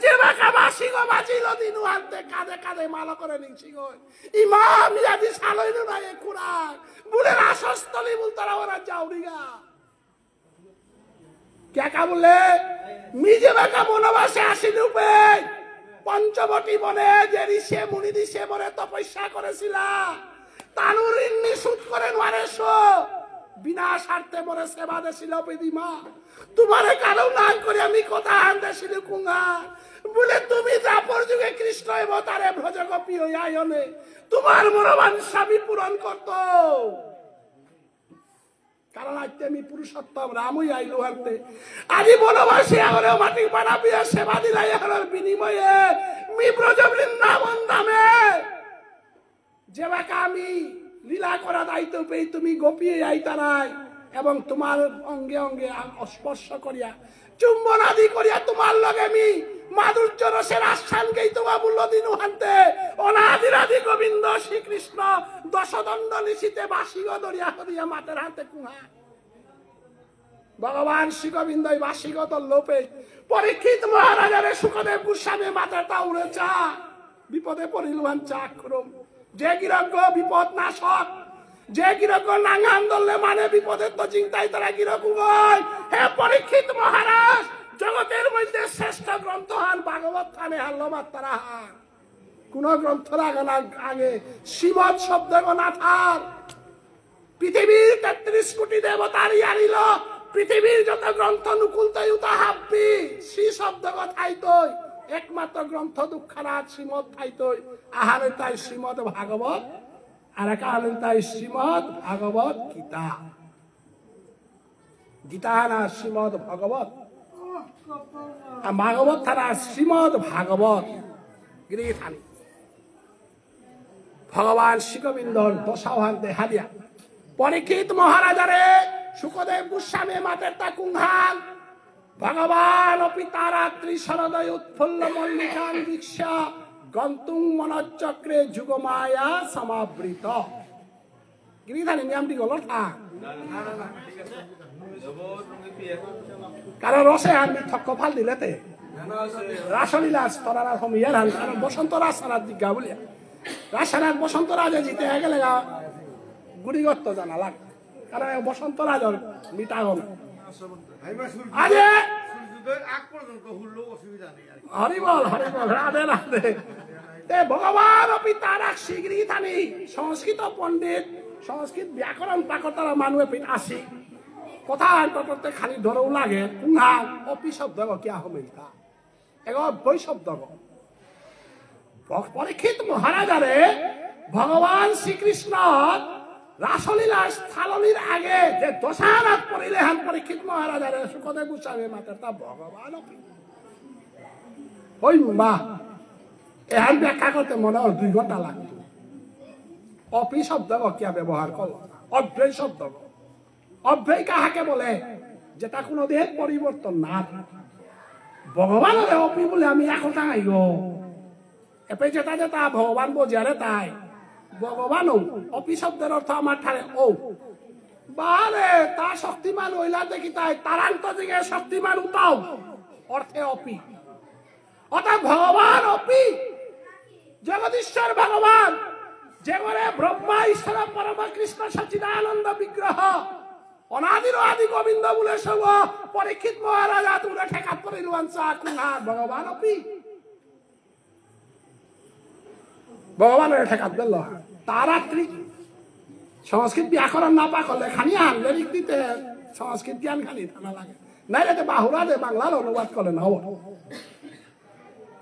যে বাঁকা বাসিগ বাজিল দিনু হানতে কাঁধে কাঁধে মাল করে নিংসিগই। ইমাম ইয়াদি সালইনু না এ কুরান। বুলে রাসস্থলী বুলতারা ওরা যাউরিগা। কেকা বুলে, মি যে বাকা বনবাসে আসিলু পে, পঞ্চবটী বনে যে ঋষি মুনি ঋষি মোরে তপস্যা করেসিলা, তানুর ঋণ মি শোধ করে নোয়ারেসু, বিনা স্বার্থে মোরে সেবা দেসিল পিদিমা। তোমারে কারো নাম করে আমি কথা আন দেসিলু কুঙ্গা। বুলে তুমি দ্বাপর যুগে কৃষ্ণ অবতারে ব্রজগোপী হইয়া আয়নে, তোমার মনোবাঞ্ছা আমি পূরণ করতো। কারণ আজকে আমি পুরুষোত্তম রামই আইলু হানতে। আজি বনবাসে আগরে মাটি পানা পিয়া সেবা দিলাই আগর বিনিময়ে মি ব্রজ বৃন্দাবন ধামে যেবাকা আমি লীলা করা দায়িত্ব পেয়ে তুমি গোপী আইতারাই এবং তোমার অঙ্গে অঙ্গে আ-, স্পর্শ করিয়া চুম্বন আদি করিয়া তোমার লগে মি মাধুর্য রসের আস্বাদ গেই তোমার মূল্য দিন হানতে অনাদিরাদি গোবিন্দ শ্রীকৃষ্ণ দশদণ্ড নিশিতে বাসিগ দরিয়া হদিয়া মাতের হাতে কুহা। ভগবান শ্রী গোবিন্দ এই বাসিগ দল্লোপে পরীক্ষিত মহারাজারে শুকদেব গোস্বামী মাতের তা উড়ে চা বিপদে পড়িলুহান চা করুম। যে গিরক বিপদ নাশক, যে গিরক নাঙহান দললে মানে বিপদে তো চিন্তাই তারা গিরক উগয়। হে পরীক্ষিত মহারাজ, জগতের মধ্যে শ্রেষ্ঠ গ্রন্থ হান ভাগবত হানে হাল্লো মাত্তারা হান। কোন গ্রন্থ লাগান আগ-, আগে শ্রীমৎ শব্দ না থার। পৃথিবীর তেত্রিশ কোটি দেবতার ইয়ারিল, পৃথিবীর যত গ্রন্থ নুকুলতই উতা হাব্বি, শ্রী শব্দ থাইতই, একমাত্র গ্রন্থ দুঃখানাথ শ্রীমৎ থাইতই, আহারে তাই শ্রীমৎ ভাগবত, আর এক আহারে তাই শ্রীমৎ ভাগবত গীতা। গীতা হানা শ্রীমদ ভগবত, আর ভাগবত হানা শ্রীমদ ভাগবত। গিরি থানি। ভগবান শ্রী গোবিন্দর দশাহান দেহা দিয়া পরীক্ষিত মহারাজারে শুকদেব গোস্বামী মাতের তা কুংহান। ভগবান অপি তা রাত্রি শরদয় উৎফুল্ল মল্লিকান বীক্ষ্য গন্তুং মনশ্চক্রে যোগমায়া সমাবৃত। গিরি থানি নিয়াম দি গলত আ। কারণ রসে আমি থক্ক ফাল দিলে তে। রাসলীলা তরারা হমিয়ার হান, কারণ বসন্ত রাস সারা দিগা বুলিয়া। রাস সারা বসন্ত রাজে জিতে গেলে গা গুড়িগত্ত জানা লাগ। কারণ বসন্ত রাজর মিটা গম। আরে! হরি বল, হরি বল, রাধে রাধে। তে ভগবান অপি তারাক শিগরি থানি, সংস্কৃত পণ্ডিত, সংস্কৃত ব্যাকরণ পাকতারা মানুয়ে পিত আসি। কথা আন্ততে খালি ডরও লাগে, কুঙ্গা অপি শব্দ কিয়া হমিলতা। এগ অব্যয় শব্দ গ। প-, পরীক্ষিত মহারাজারে ভগবান শ্রীকৃষ্ণ রাসলীলা স্থলনির আগে যে দশারাত পড়িলে হান পরীক্ষিত মহারাজারে শুকদেব গোস্বামী মাতের তা ভগবান অপি। ওই মা, এহান ব্যাখ্যা করতে মনে হয় দুই ঘন্টা লাগতো। অপি শব্দ গ কিয়া ব্যবহার করল? অব্যয় শব্দ গ। অব্যয় কাহাকে বলে? যেটা কোনোদিন পরিবর্তন না থাকে। ভগবানরে অপি বলে আমি এখন টাঙাই গো। এপে যেটা যেটা ভগবান বোঝারে তাই। ভগবানও অপি শব্দের অর্থ আমার ঠারে ও। বারে তা শক্তিমান হইলা দেখি তাই, তারান্ত দিকে শক্তিমান উতাও। অর্থে অপি। অর্থাৎ ভগবান অপি, জগদীশ্বর ভগবান, যেগরে ব্রহ্মা ঈশ্বর পরম কৃষ্ণ সচ্চিদানন্দ বিগ্রহ, অনাদির আদি গোবিন্দ বুলে সব পরীক্ষিত মহারাজা তুলে ঠেকাত পড়িলুয়ান চা কুঙ্গা ভগবান অপি। ভগবানরে ঠেকাত দিল। তা রাত্রি সংস্কৃত ব্যাকরণ না পাকলে খানি আনলে লিখ দিতে সংস্কৃত জ্ঞান খানি থানা লাগে। নাইলে তো বাহুরা দে বাংলার অনুবাদ করলে না হবো।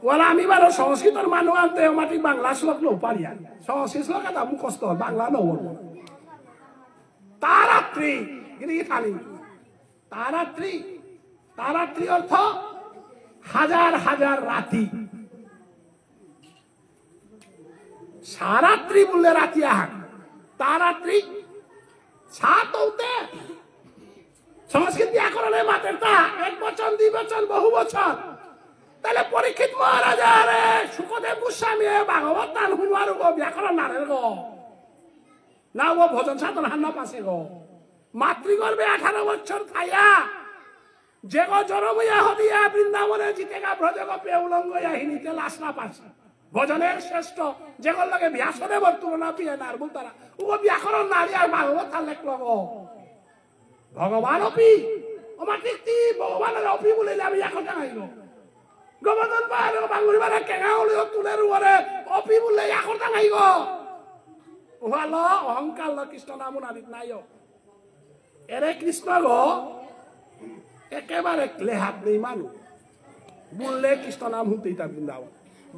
ওরা আমি বারো সংস্কৃতর মানু আনতে মাটি বাংলা শ্লোক লো পারিয়া। সংস্কৃত শ্লোক এটা মুখস্থ, বাংলা নো বলবো। তা রাত্রি, গিরি থানি। তা রাত্রি, তা রাত্রি অর্থ হাজার হাজার রাতি। সারাত্রি বুললে রাতি আহান। তারাত্রি সাত হতে সংস্কৃত ব্যাকরণে মাতের তা এক বচন, দ্বিবচন, বহু বচন। তাহলে পরীক্ষিত মহারাজা রে শুকদেব গোস্বামী এ ভাগবত তান হুনুয়ার গো ব্যাকরণ নারের গো। না ও ভজন সাধন হান্না পাসে গো। মাতৃগর্ভে আঠারো বছর থাইয়া যেগো জনমইয়া হদিয়া বৃন্দাবনে জিতেগা ব্রজগোপে উলঙ্গ ইয়া হিনিতে লাশ না পাসে। ভজনের শ্রেষ্ঠ যেগোর লগে ব্যাসদেবর তুলনা পিয়ে নার বুলতারা। উগো ব্যাকরণ নারি আর ভাগবত আর লেখল গো। ভগবান অপি। ওমা কীর্তি ভগবানের অপি বুলিলে আমি এখন টাঙাইব। গোবর্ধন পাহাড়ে বাঙুরি বারে কেঙা হলিও তুলের উপরে অপি বুললে এখন টাঙাইব। ওহালো অহংকার ল কৃষ্ণ নাম নারিত নাইও। এরে কৃষ্ণ গো, একেবারে লেহাত নেই মানু। বুললে কৃষ্ণ নাম হুনতেই তা বৃন্দাবন।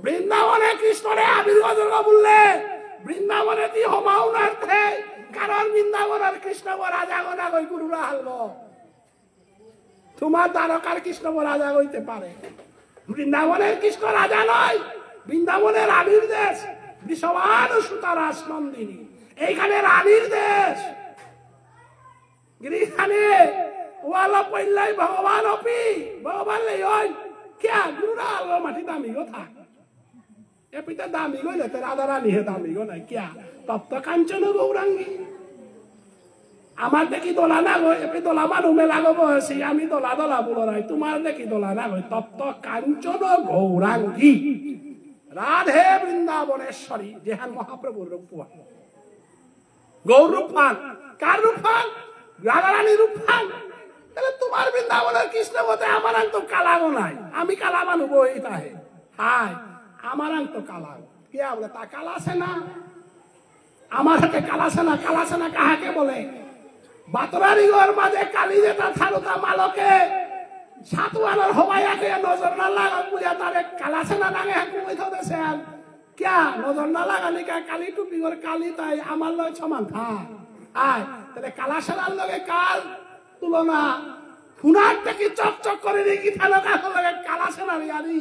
বৃন্দাবনে কৃষ্ণরে আবির্ভাব দুর্গা বুললে, বৃন্দাবনে তি হমাও নারতে, কারণ বৃন্দাবনের কৃষ্ণ গো রাজা গো না গই গুরুরা হালগো। তোমার দ্বারকার কৃষ্ণ গো রাজা হইতে পারে। বৃন্দাবনের কৃষ্ণ রাজা নয়, বৃন্দাবনে রানীর দেশ, বৃষভানু সুতা রাস নন্দিনী। এইখানে রানীর দেশ। গিরিখানে ওয়ালা পইলাই ভগবান অপি, ভগবান লে ওই, কিয়া গুরুরা আলো মাটি দামি গো থাক। এপিতে দামি গো লেতে রাধা রানী হে দামি গো নাই কিয়া? তপ্ত কাঞ্চন গৌরাঙ্গী। আমার দেখি দোলা না গো, এপি দোলা মানু মেলা গো বয়সী, আমি দোলা দোলা বুলো নাই, তোমার দেখি দোলা না গো, তপ্ত কাঞ্চন গৌরাঙ্গী। রাধে বৃন্দাবনেশ্বরী, যেহান মহাপ্রভুর রূপ। গৌর রূপহান, কার রূপহান? রাধারানীর রূপহান। তাহলে তোমার বৃন্দাবনের কৃষ্ণ মতে আমার আং তো কালাগো নাই, আমি কালা মানু বই তাহে। হায়, আমার আং তো কালাগো। কে বলে তা কালা সেনা? আমার হাতে কালা সেনা, কালা সেনা কাহাকে বলে? বাতরারিগর মাঝে কালি যেতা থারুতা মালকে সাতুয়ানোর হবাইয়াকে নজর না লাগা বুলিয়া তারে কালা সেনা নাঙে হাকুমে থদেসে আর। কিয়া নজর না লাগানিকা কালি টুপিগর কালি তাই আমার লয় সমান থা। আয়, তাহলে কালা সেনার লগে কার তুলনা? হুনার থেকে চকচক করে রে কি থানা কার লগে কালা সেনার ইয়ারি।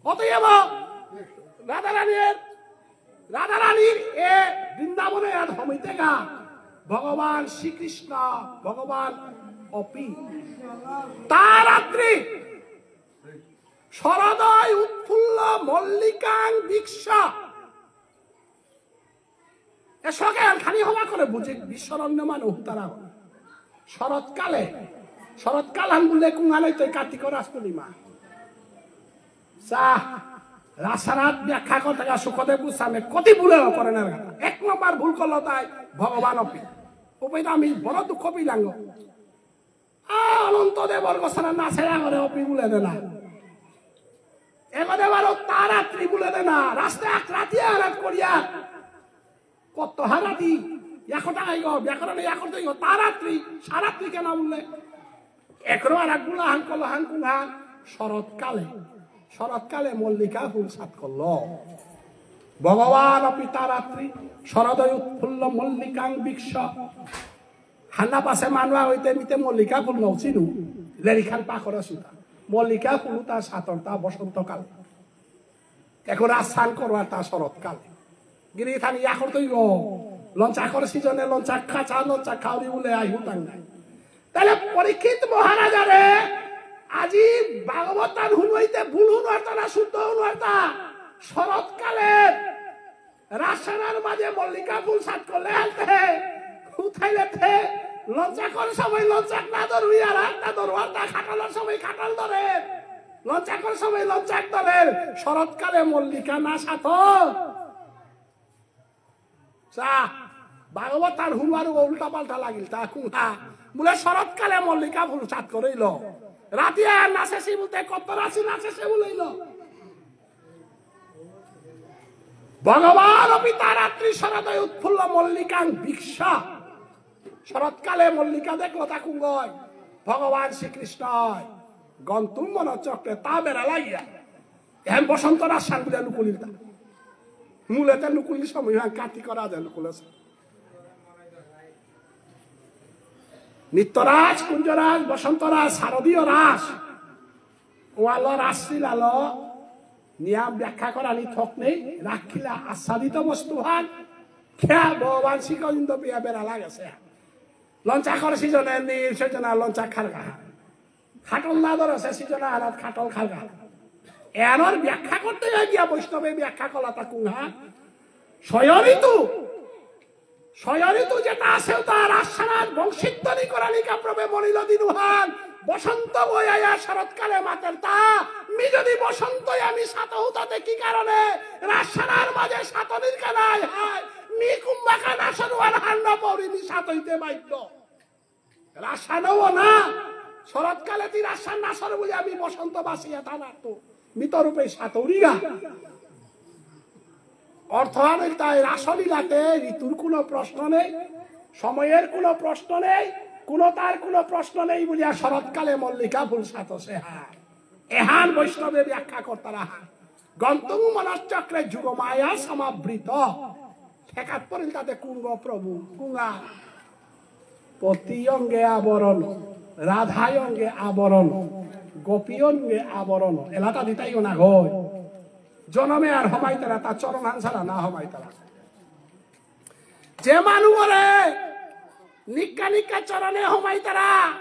অতএব রাধারানীর, রাধারানীর এ বৃন্দাবনে আর হমিতেগা ভগবান শ্রীকৃষ্ণ, ভগবান অপি। তা রাত্রি শরদয় উৎফুল্ল মল্লিকাং বীক্ষ্য। এ সকাল খানি হবা করে বুঝে বিশ্বরণ্য মানে উত্তরা। শরৎকালে, শরৎকাল হান বুললে কুঙালে তো কার্তিক রাস পূর্ণিমা। চা, রাসারাত ব্যাখ্যা করতে গা শুকদেব গোস্বামী কতি বুলে করে না। এক নম্বর ভুল করলো তাই ভগবান অপি। ওপেই তো আমি বড় দুঃখ পেলাম গো। আ, অনন্ত দেবর গোসারা না সেরা করে অপি বুলে দেনা। এগো দেবার ও তা রাত্রি বুলে দেনা। রাস্তা এক রাতি আরাত করিয়া। কত হারাতি? একো টাকাই গো, ব্যাকরণে একো তো গো, তা রাত্রি, সারাত্রি কেন বুললে? একরো আর এক গুলা হান কল হান কুল হান। শরৎকালে, শরৎকালে মল্লিকা ফুল সাত করল। ভগবান অপি তা রাত্রি, শরদয় উৎফুল্ল মল্লিকাং বীক্ষ্য। হান্না পাশে মানুয়া হইতে মিতে মল্লিকা ফুল নৌচিনু, লেরিখান পাখরে সুতা। মল্লিকা ফুল তা সাতরতা বসন্তকাল। এখন রাসান করো আর তা শরৎকাল। গিরি থানি ইয়া করতেই গো। লঞ্চা করে সিজনে লঞ্চা খাচা, লঞ্চা খাওরি বলে আই হুতাং নাই। তাহলে পরীক্ষিত মহারাজারে আজি ভাগবত তান হুনুয়াইতে ভুল হুনুয়ারতা না শুদ্ধ হুনুয়ারতা। শরৎকালে রাসানার মাঝে মল্লিকা ফুল সাত করলে আনতে, উঠাইলে তে, লঞ্চাকর সময় লঞ্চাক না ধরুই আর হাত না ধরু, আর তা খাটালর সময় খাটাল ধরে, লঞ্চাকর সময় লঞ্চাক ধরে, শরৎকালে মল্লিকা না সাত। চা, ভাগবত তার হুমার উল্টা পাল্টা লাগিল, তা কুহা, বুলে শরৎকালে মল্লিকা ফুল সাত করেইল, রাতিয়া নাচেসি বুলতে কত রাশি নাচেসে বুলেইল। ভগবান অপি তা রাত্রি শরদয় উৎফুল্ল মল্লিকাং বীক্ষ্য। শরৎকালে মল্লিকা দেখলো তা কুঙ্গয়? ভগবান শ্রীকৃষ্ণ। গন্তুম বন চক্রে তা বেড়া লাগিয়া। এহেন বসন্ত রাস সান বুলে নুকুলিল তা। মূলেতে নুকুলিল সময় হয় কার্তিক রাজা নুকুলেছে। নিত্যরাস, কুঞ্জরাস, বসন্ত রাস, শারদীয় রাস। ওয়ালো রাসলীলালো নিয়াম ব্যাখ্যা করানি থক নেই, রাখিলা আস্বাদিত বস্তু হান, ঠেয়া ভগবান শ্রীকৃষ্ণ পিয়া বেড়া লাগেছে। লঞ্চা করে সিজনে নীল সজনা লঞ্চা খারগা। খাটল না ধরেছে সিজনে আলাদ খাটল খারগা। এনর ব্যাখ্যা করতে গিয়া বৈষ্ণবে ব্যাখ্যা কলাতা কুঙ্গা। ছয় ঋতু, ছয় ঋতু যেতা আছে তা রাজসানার বংশীধ্বনি করানিকা প্রভে মনিল দিনুহান। বসন্ত বই আয়া শরৎকালে মাতের তা। মি যদি বসন্ত আমি সাত হুতাতে কি কারণে? রাজসানার মাঝে সাতনির কানাই হায়। মি কুম্বাকা না সরুয়ার হান্না পৌরি মি সাত হইতে বাধ্য। রাজসানও না। শরৎকালে তি রাজসান না সর বলে আমি বসন্ত বাসিয়া থানা তো। মৃত রূপে সাতৌরিগা। অর্থহান তাই রাসলীলাতে ঋতুর কোনো প্রশ্ন নেই, সময়ের কোনো প্রশ্ন নেই, কোনো তার কোনো প্রশ্ন নেই বলিয়া শরৎকালে মল্লিকা ফুল সাতসে হায়। এহান বৈষ্ণবে ব্যাখ্যা করতারা হান। গন্তুং মনশ্চক্রে যোগমায়া সমাবৃত। ঠেকাত পড়িল তাতে কুঙ্গ প্রভু, কুঙ্গা। পতি অঙ্গে আবরণ, রাধায় অঙ্গে আবরণ, গোপী অঙ্গে আবরণ। এলাতা দিতাই না গো। জনমে আর হমাইতারা, তা চরণ হানসারা না হমাইতারা। যে মানু ওরে নিকা নিকা চরণে হমাইতারা,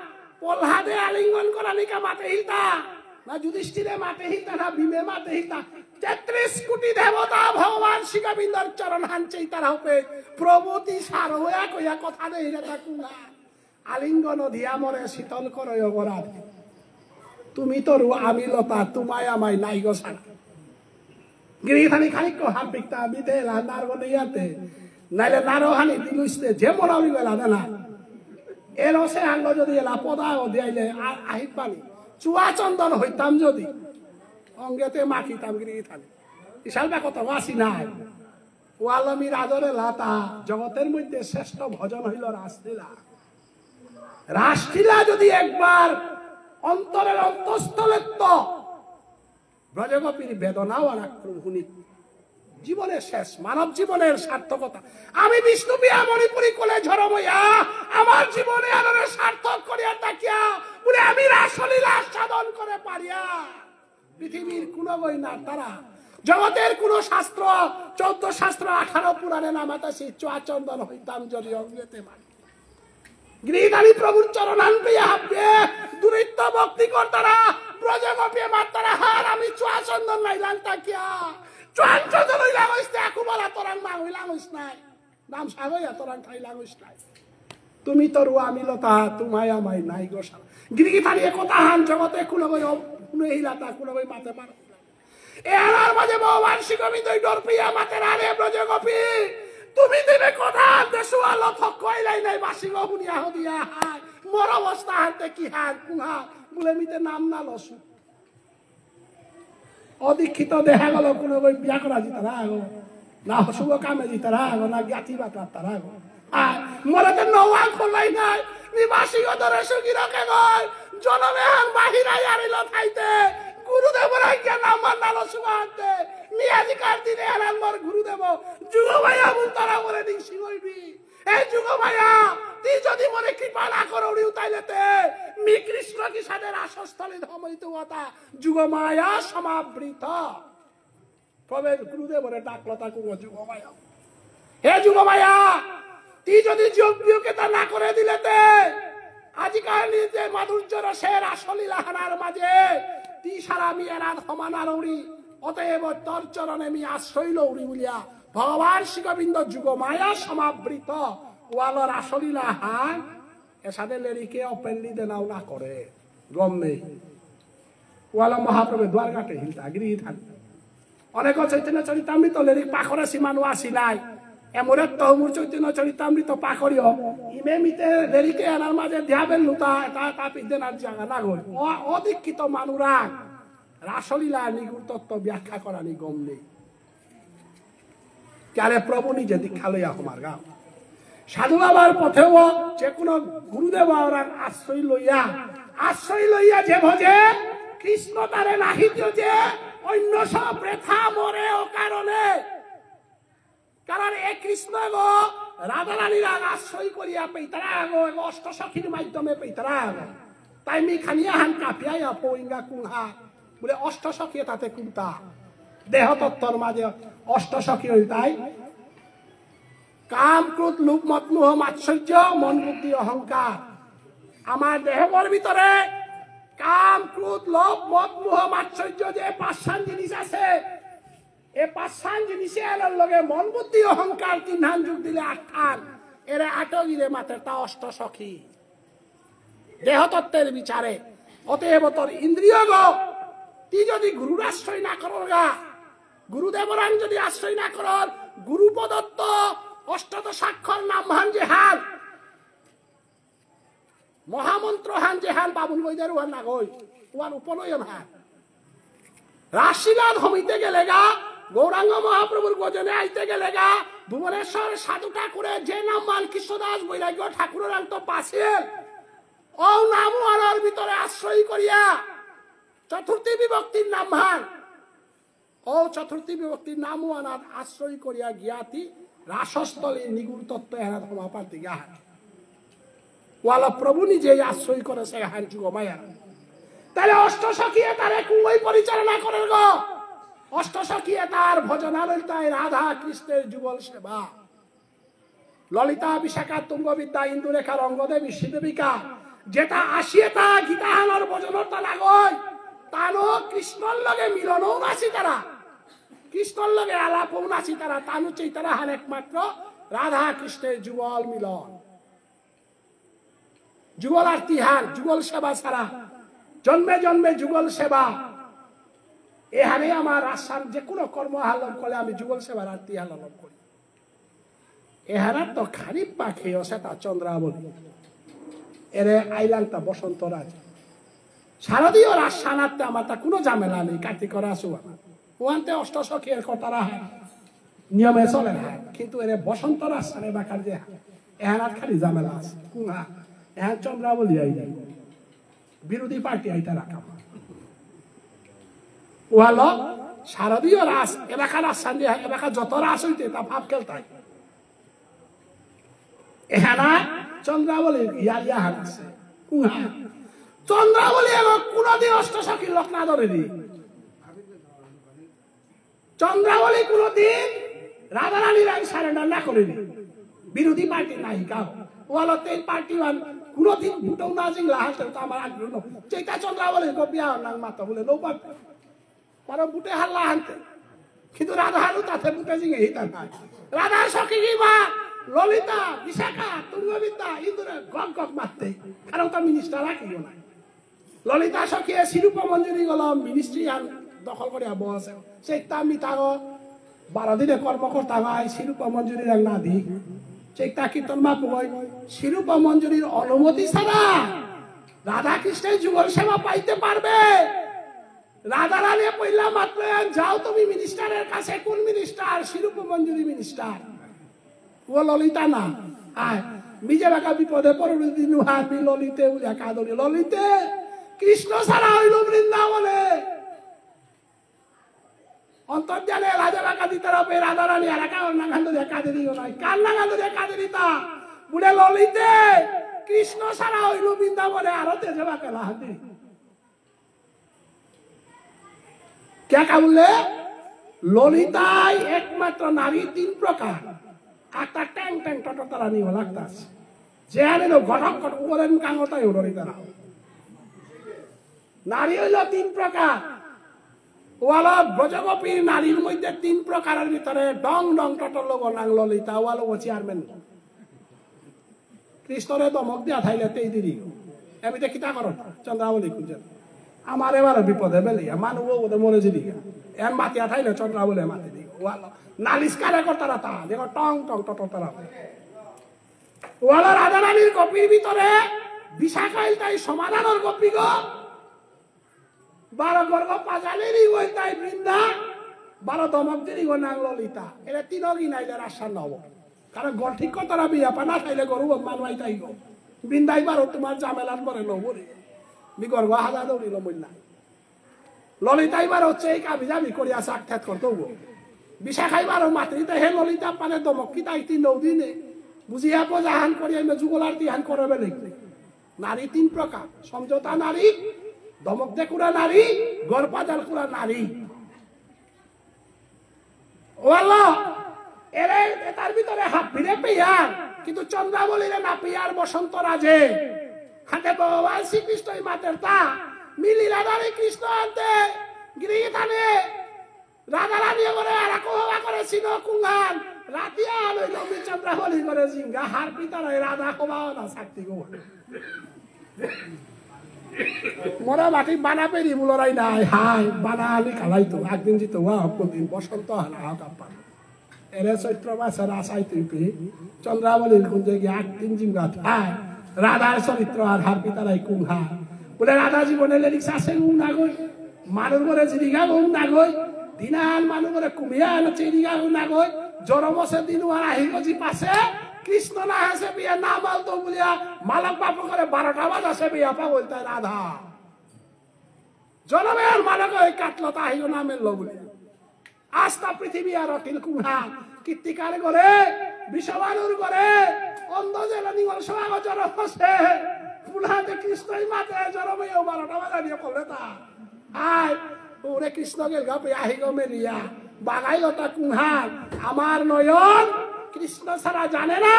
প্রহ্লাদে আলিঙ্গন করা নিকা মাতে হিলতা, না যুধিষ্ঠিরে মাতে হিলতা, না ভীমে মাতে হিলতা, তেত্রিশ কোটি দেবতা ভগবান শ্রীগোবিন্দর চরণ হানচেইতারা হপে, প্রভু তি সার হইয়া কইয়া কথা দেই রে তা কুনা। আলিঙ্গন দিয়া মরে শীতল করো অপরাধ। তুমি তরু আমি লতা, তোমায় আমায় নাই গো সারা। গিরি খানি খানি কো হাবিকতা আমি দে লা নার গো নেয়াতে। নাইলে নারো হানি দিলুইস্তে যে মরা উড়ি গেলা দেনা। এ রসে আঙ্গ যদি এলা পদা ও দিয়াইলে আ-, আহিত পানি। চুয়া চন্দন হইতাম যদি। অঙ্গেতে মাখিতাম গিরি থানি। ইশাল বা কত বাসি নাই। ওয়ালমি রাজরে লাতা, জগতের মধ্যে শ্রেষ্ঠ ভজন হইল রাসলীলা। রাসলীলা যদি একবার অন্তরের অন্তঃস্থলেত্ত ব্রজগোপীর বেদনাও আর এক রকম হুনি। জীবনের শেষ, মানব জীবনের সার্থকতা। আমি বিষ্ণুপ্রিয়া মণিপুরী কোলে ঝরমইয়া আমার জীবনে আনরে সার্থক করিয়া তাকিয়া বলে আমি রাসলীলা আস্বাদন করে পারিয়া। পৃথিবীর কোনো বই না তারা, জগতের কোনো শাস্ত্র, চৌদ্দ শাস্ত্র, আঠারো পুরাণে না মাতাসি চুয়া চন্দন হইতাম যদি অঙ্গেতে মারি। গিরিধারী প্রভুর চরণান পেয়ে হাববে, দূরিত্ব ভক্তি করতারা, ব্রজগোপী মাতারা হার আমি চুয়া চন্দন নাইলাম তাকিয়া। চুয়া চন্দন হইলাম হইতে, একুবালা তোরাং মা হইলাম হইস নাই। নাম সাগয়া তোরাং খাইলাম হইস নাই। তুমি তরু আমি লতা, তোমায় আমায় নাই গো সারা। গিরিগিথানি একতা হান জগতে কুলগই হুনে হিলাতা, কুলগই মাতে পারে। এ আনার মাঝে ভগবান শ্রী গোবিন্দ ডর পেয়া মাতে রানে ব্রজগোপী। তুমি দিনে কথা আনতে সুয়ালো থক কইলাই নাই বাসি গো হুনিয়া হদিয়া হায়। মোর অবস্থা হানতে কি হান কুহা। বলে মিতে নাম না লসু। অদীক্ষিত দেখা গেল কোনো ওই বিয়া করা যেতারা আগো, না শুভ কামে যেতারা আগো, না জ্ঞাতি বাতাতারা আগো। আর মরাতে নওয়া খোলাই নাই, নিবাসী গদরে সুগি রকে গয়, জনমে হান বাহিরা ইয়ারিল থাইতে, গুরুদেবর আজ্ঞা না মানালো সুগাতে, মিয়াজিকার দিনে হারান মোর গুরুদেব, যুগ ভাইয়া বুলতারা বলে দিন সিগইবি। এ যুগ মায়া, তি যদি মনে কৃপা না করো উড়ি উতাইলেতে, মি কৃষ্ণ কিসাদে রাসস্থলী ধমইতে হতা, যুগ মায়া সমাবৃত। প্রভু গুরুদেবরে ডাকলো তা কুঙ্গ যুগ মায়া। হে যুগ মায়া, তি যদি যোগ বিয়োগ এতা না করে দিলেতে, আজিকার নিজে মাধুর্য রসে রাসলীলা হানার মাঝে, তি সারা মি এরাত সমানার উড়ি, অতএব তোর চরণে মি আশ্রয় লৌরি বুলিয়া, ভগবান শ্রী গোবিন্দ যুগ মায়া সমাবৃত ওয়ালো রাসলীলা হান এসাদে লেরিকে openly দেনাও না করে। গম নেই। ওয়ালো মহাপ্রভু দ্বারকাতে হিলতা গিরি থান। অনেক চৈতন্য চরিতামৃত লেরিক পাখরে সীমানো আসি নাই। এমরে তহমুর চৈতন্য চরিতামৃত পাখরিও। ইমে মিতে লেরিকে আনার মাঝে ধ্যাবেন লুতা, এটা, এটা পিদ্দেনার জায়গা না গই। অ-, অদীক্ষিত মানুরাং রাসলীলা নিগুড় তত্ত্ব ব্যাখ্যা করানি গম নেই। কালে প্রভু নিজে দীক্ষা লইয়া হমার গাও। সাধু বাবার পথেও যে কোনো গুরুদেব ওরার আশ্রয় লইয়া, আশ্রয় লইয়া যে ভজে কৃষ্ণ তারে নাহি যে অন্য সব বৃথা মরে অকারণে। কারণ এ কৃষ্ণ গো রাধারানীর আশ্রয় করিয়া পেইতারা গো, এগো অষ্টসখীর মাধ্যমে পেইতারা গো। তাই মি খানিয়া হান কাপিয়া ইয়া পৌইঙ্গা কুংহা। বলে অষ্টসখী তাতে কুন্তা। দেহ তত্ত্বর মাঝে অষ্টসখী হইল তাই। কাম, ক্রোধ, লোভ, মদ, মোহ, মাৎসর্য, মন, বুদ্ধি, অহংকার। আমার দেহর ভিতরে কাম, ক্রোধ, লোভ, মদ, মোহ, মাৎসর্য যে পাঁচহান জিনিস আছে, এ পাঁচহান জিনিসে এর লগে মন, বুদ্ধি, অহংকার তিনহান যোগ দিলে আটহান। এরে আটো গিরে মাতের তা অষ্ট সখী। দেহতত্ত্বের বিচারে। অতএব তোর ইন্দ্রিয়গ, তি যদি গুরুর আশ্রয় না করর গা, গুরুদেবরাং যদি আশ্রয় না করর, গুরু প্রদত্ত অষ্টাদশ অক্ষর নামহান যেহান, মহামন্ত্রহান যেহান বামুন বৈদ্যর ওহান নাগই, ওহান উপনয়নহান। রাসলীলাত হমিতে গেলেগা, গৌরাঙ্গ মহাপ্রভুর গজনে আইতে গেলেগা, ভুবনেশ্বর সাধু ঠাকুরে যে নামহান কৃষ্ণদাস বৈরাগ্য ঠাকুররাং তো পাসিল, ও নামহানর ভিতরে আশ্রয় করিয়া চতুর্থী বিভক্তির নামহান, ও চতুর্থী বিভক্তির নামহানাত আশ্রয় করিয়া গিয়াতি রাসস্থলী নিগূঢ় তত্ত্ব এহানাত হমা পারতে গিয়া হান। ওয়ালা প্রভু নিজেই আশ্রয় করেসে হান যুগমায়া। তাহলে অষ্ট সখী এতারে কুঙ্গই পরিচালনা করের গো। অষ্ট সখী এতার ভজনালয় তাই রাধা কৃষ্ণের যুগল সেবা। ললিতা, বিশাখা, তুঙ্গবিদ্যা, ইন্দুরেখা, রঙ্গদেবী, শ্রীদেবিকা, যেতা আসিয়ে তা গীতাহানর ভজনর তা নাগই, তানু কৃষ্ণর লগে মিলনও নাসি তারা, কৃষ্ণর লগে আলাপও নাসি তারা, তানু চেইতারা হান একমাত্র রাধা কৃষ্ণের যুগল মিলন। যুগল আরতিহান, যুগল সেবা ছাড়া, জন্মে জন্মে যুগল সেবা। এহানে আমার আসাম যে কোনো কর্ম আহান করলে আমি যুগল সেবার আরতিহান করি। এহানাত তো খানি পাখি আছে তা চন্দ্রাবলী। এরে আইলাং তা বসন্ত রাস। শারদীয় রাস সানাতে আমার তা কোনো ঝামেলা নেই, কার্তিক রাস ওহান। ওহানতে অষ্ট সখী এর কতারা হয়, নিয়মে চলে হয়। কিন্তু এরে বসন্ত রাস সানে বাকার যে হয়, এহানাত খালি ঝামেলা আছে। কুঙা, এহান চন্দ্রাবলী আইলে। বিরোধী পার্টি আইতা রাখা। ওয়ালো, শারদীয় রাস, এলাকা রাস সান্দি হয়, এলাকা যত রাস হইতে তা ভাব খেলতাই। এহানা চন্দ্রাবলী ইয়ারিয়া হান আছে। উহা। চন্দ্রাবলী এবং কোনোদিন অষ্ট সখীর লোক না ধরে দি। চন্দ্রাবলী কোনোদিন রাধারানীর আগে সারেন্ডার না করেনি। বিরোধী পার্টি নাই কাউ। ওয়ালো তেই পার্টি ওয়ান কোনোদিন ভোটও না জিংলা হাতে তো আমার আগ্রহ নেই। চেতা চন্দ্রাবলী গো বিয়া নাং মাতা বলে নো পার্টি। কারণ ভোটে হারলা হানতে। কিন্তু রাধা হারু তাতে ভোটে জিঙে হিতা নাই। রাধা সখী কি বা ললিতা, বিশাখা, তুঙ্গবিদ্যা, ইন্দুরে গক গক মারতে। কারণ তা মিনিস্টার রাখিও নাই। ললিতা সখীয়ে শ্রীরূপ মঞ্জুরি গল মিনিস্ট্রি আন দখল করিয়া বসে। চেতা মিতাগ বারো দিনে কর্মকর্তা ভাই শ্রীরূপ মঞ্জুরি রাং না দি। চেতা কীর্তন মা পুগই শ্রীরূপ মঞ্জুরির অনুমতি ছাড়া রাধাকৃষ্ণের যুগল সেবা পাইতে পারবে? রাধারানী পইলা মাত্র যাও তুমি মিনিস্টারের কাছে, কোন মিনিস্টার? শ্রীরূপ মঞ্জুরি মিনিস্টার। ও ললিতা না। আয়, মি যে বাকা বিপদে পড়লু দিনু হান মি ললিতে বুলিয়া কাদরি। ললিতে, কৃষ্ণ ছাড়া হইল বৃন্দাবনে। অন্তর্জালে রাজা বাকা দিতে হবে রাধারানী আর একা নাঙহান ধরিয়া কাদে দিও নাই। কার নাঙহান ধরিয়া কাদে দিতা? বুলে ললিতে, কৃষ্ণ ছাড়া হইল বৃন্দাবনে আরো তেজে বাকা লাহান দি। কিয়া কা বুললে? ললিতাই একমাত্র নারী তিন প্রকার। একটা ট্যাং ট্যাং টটর তারা নিয়ে লাগতাস। যে আনে লো ঘটক ঘটক উপরে কাঙতাই ললিতারা। নারী হইল তিন প্রকার। ওয়ালা ব্রজগোপী নারীর মধ্যে তিন প্রকারের ভিতরে ডং ডং টটর লোক নাং ললিতা, ওয়ালা ও চেয়ারম্যান। কৃষ্ণরে ধমক দিয়া থাইলে তেই দিদি। এমনিতে কিতা করো? চন্দ্রাবলী খুঁজে। আমার এবার বিপদে বেলিয়া, মানু ও ওদের মরে যদি। এর মাতিয়া থাইলে চন্দ্রাবলী মাতি দি। ওয়ালো। নালিশ কারে করতারা তা? দেখো, টং টং টটর তারা। ওয়ালো রাধারানীর গোপীর ভিতরে বিশাখাইল তাই সমাধানর গোপী গো। বারো গর্গ পাজালির ইগো তাই বৃন্দা, বারো দমক দির ইগো নাং ললিতা। এরা তিন গিনাইলে রাস্তা নব। কারণ গল ঠিক কথা না বিয়া পানা খাইলে গরু মানুয়াই তাই গো। বৃন্দাই বারো তোমার ঝামেলার পরে নব রে। মি গর্গ হাজা দৌড়ি নমইল না। ললিতাই বারো হচ্ছে এই কাবি জাবি করিয়া সাক্ষাৎ করতে হবো। বিশাখাই বারো মাতৃতে হে ললিতা পানে দমক কি তাই তিন নৌ দিনে। বুঝিয়া বোঝাহান করিয়া মে যুগলার দিহান করে বেলে। নারী তিন প্রকার, সমঝোতা নারী, দমক দেকুরা নারী, গড়পাজাল কুরা নারী। ও আল্লাহ, এরে এতার ভিতরে হাবিরে পেয়ার, কিন্তু চন্দ্রাবলীরে না পেয়ার বসন্ত রাজে। হাতে ভগবান শ্রীকৃষ্ণই মাতের তা, মি লীলাধারী কৃষ্ণ আনতে গিরি গিথানি রাধারানী করে আর কো হবা করে সিনো কুঙ্গান। রাতিয়া লইল মি চন্দ্রাবলী করে জিঙ্গা হারপিতারাই রাধা কবাও না শক্তি গো। মোরা মাটি বানা পেরি বুলরাই নাই, হাই, বানা আলি কালাই তো, একদিন জিতো ওয়া, কোন দিন বসন্ত হানা হাত আপা। এরে চৈত্র মাসে রাসাই তুইপি, চন্দ্রাবলীর কুঞ্জে গিয়া একদিন জিঙ্গা থাই, রাধার চরিত্র আর হারপিতারাই কুঙ্গা। বুলে রাধা জীবনে লেরিক চাষে গুণ না গই, মানুর করে জিরিগা গুণ না গই, দিনান মানু করে কুমিয়া আনো চিরিগা গুণ না গই, জরমসে দিন আর আহি গজি পাশে, কৃষ্ণ না হাসে বিয়া না মালতো বুলিয়া, মালক বাপ করে বারোটা বাজাসে বিয়া পাগল তাই রাধা। জনমের মালক ওই কাটলো তাহিও না মেললো বুলিয়া। আস্তা পৃথিবী আর অখিল কুম্ভা, কীর্তিকার করে, বিষবাণুর করে, অন্ধ জেলা নিঙল সোহাগ জরমসে, পুলাতে কৃষ্ণই মাতে জরমে ও বারোটা বাজা দিয়ে করলে তা। আয়, ওরে কৃষ্ণ গেল গা পেয়া আহিগো মেলিয়া, বাগাইল তা কুম্ভা, আমার নয়ন কৃষ্ণ ছাড়া জানে না,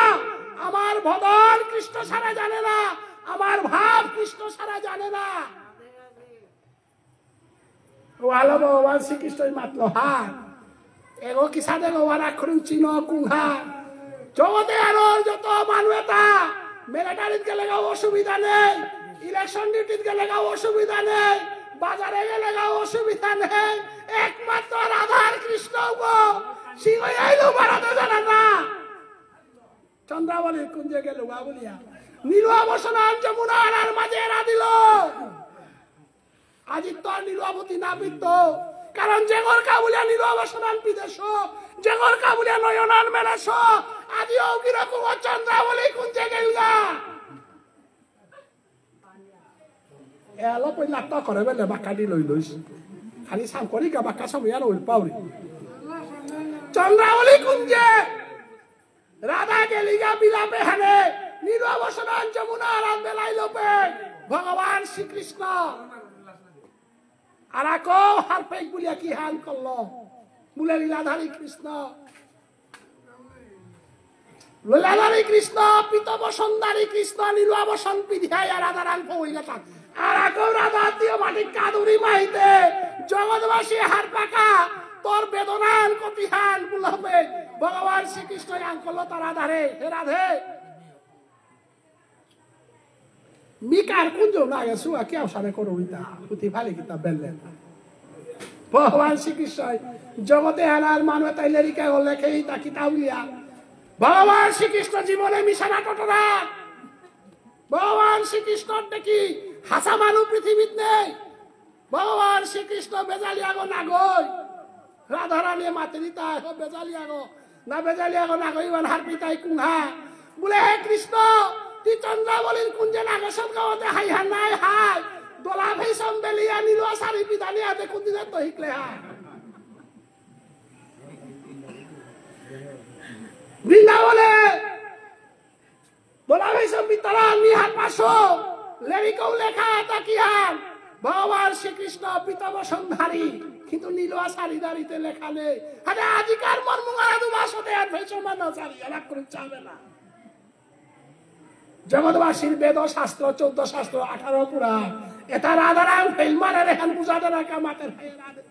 আমার বদন কৃষ্ণ ছাড়া জানে না, আমার ভাব কৃষ্ণ ছাড়া জানে না। ওয়ালো ভগবান শ্রীকৃষ্ণই মাতলো, হা, এগো কিসাদে গো ওয়ারা খুরুং চিনো কুংহা। জগতে আরো যত মানু এতা, মিলিটারিত গেলেগাও অসুবিধা নেই, ইলেকশন ডিউটিত গেলেগাও অসুবিধা নেই, বাজারে গেলেগাও অসুবিধা নেই, একমাত্র রাধার কৃষ্ণ গো, সিংহ আইলো বারাতে জানা না। চন্দ্রাবলী কুঞ্জে গেল গা বুলিয়া, নীল আবসনান যমুনার মাঝে এরা দিল। আজি তো নীল আবতী না পিত, কারণ জেগর কাবুলিয়া নীল আবসনান পিদেশ, জেগর কাবুলিয়া নয়নান মেলেশ, আজি ও কিরকম চন্দ্রাবলী কুঞ্জে গেল গা। এলো পইলা তো করে বেলে বাক্কা দি লই লইস। খালি সাম করি গা বাক্কা সব ইয়ার ওইল পাউরি। চন্দ্রাবলী কুঞ্জে রাধা গেলিগা বিলাপে হানে, নীল আবসনান যমুনা রাত বেলাই লোপে ভগবান শ্রীকৃষ্ণ। আর আকো হারপেক বুলিয়া কি হান করল? বুলে লীলাধারী কৃষ্ণ। লীলাধারী কৃষ্ণ, পীতবসনধারী কৃষ্ণ, নীল আবসন পিধিয়া রাধারাং পৌইগা থাক। আর আকো রাধা তিয় মাটি কাদুরি মাহিতে, জগৎবাসী হারপাকা, তোর বেদনার কতিহান বুলবে। ভগবান শ্রীকৃষ্ণ আঙ্কল তারা ধারে, হে রাধে। মিকার কুঞ্জ না গেসু, আর কি আওসানে করো ইতা, পুতি ফালি কিতা বেললে। ভগবান শ্রীকৃষ্ণ, জগতে হানার মানু তাই লেরিকা গলে খেয়ে ইতা কিতা বুলিয়া। ভগবান শ্রীকৃষ্ণ জীবনে মিশানা টটরা। ভগবান শ্রীকৃষ্ণর দেখি হাসা মানু পৃথিবীত নেই। ভগবান শ্রীকৃষ্ণ বেজালিয়াগো নাগই। রাধারানী মাতেরিতা এগো বেজালিয়াগো। না বেজালিয়াগো নাগই ইবান হারপিতাই কুংহা। বুলে, "হে কৃষ্ণ, তি চন্দ্রাবলীর কুঞ্জে নাগসত গাওতে হাই হান নাই হাই। দোলা ভেসম বেলিয়া নীলুয়া সারি পিদানি আতে কুন্দিনে তো হিকলে হাই।" বৃন্দাবনে দোলা ভাই সব বিতারা নিহার পাশো, লেরিকও লেখা তাকিয়ান, ভগবান শ্রীকৃষ্ণ পীতবসনধারী, কিন্তু নীলুয়া সারি দারিতে লেখা নেই। আরে আজিকার মর্মুঙারা দুবাসতে আর ভেসমান সারি, এলা করে চাবে না। জগৎবাসীর বেদ শাস্ত্র, চৌদ্দ শাস্ত্র, আঠারো পুরাণ, এটা রাধারাম ফেল মারে রেহান বুঝাতে না কামাতে ভাই রাধে।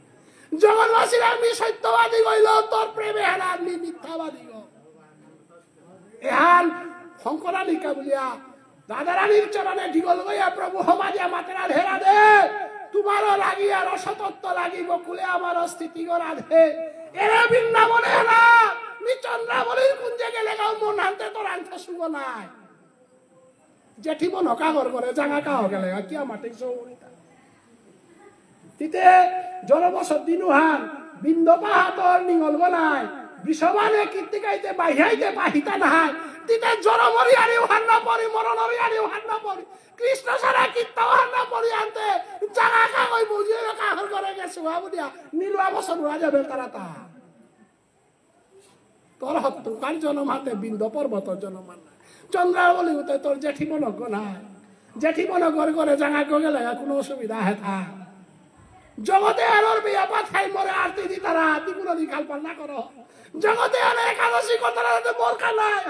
জগৎবাসীর আমি সত্যবাদী হইল, তোর প্রেমে হারা আমি মিথ্যাবাদী গো। এহান শঙ্করালিকা বুলিয়া রাধারানীর চরণে ঢিগল গইয়া প্রভু হমা দিয়া মাতেরা, "হে রাধে, তোমারও লাগি আর অসতত্ব লাগি বকুলে আমার স্থিতি গো রাধে।" এরে বৃন্দাবনে না, মি চন্দ্রাবলীর কুঞ্জে গেলে গাও মন হানতে তোর আনতে শুভ নাই। জেঠি বন কাগর করে জাঙা কাহ গেলে গা, কি আমার ঠিক সৌরিতা। তিতে জরমসর দিনুহান, বিন্দ পাহাতর নিঙল গনাই, বিষবানে কীর্তিকাইতে বাহিয়াইতে বাহিতা নাহাই, তিতে জরমরি আরে উহান না পড়ি, মরণরি আরে উহান না পড়ি, কৃষ্ণ সারা কীর্তন উহান না পড়ি আনতে, জাগা কাগই বুঝিয়ে কাহর করে গেছে, বাবু দিয়া, নীলুয়া বসন উড়া যাবে তারা তা। তোর হত্তকার জনম হাতে বিন্দ পর্বত জনম আর নাই। চন্দ্রাবলী উতে তোর জেঠি বনক নাই। জেঠি বনক ঘর করে জাঙা গো গেলে কোনো অসুবিধা হে থা। জগতে আলোর বিয়াপা থাই মরে আরতি দি তারা আরতি কোনো দি কালপাল না করো। জগতে আনে একাদশী করতারা, তাতে বরকা নাই।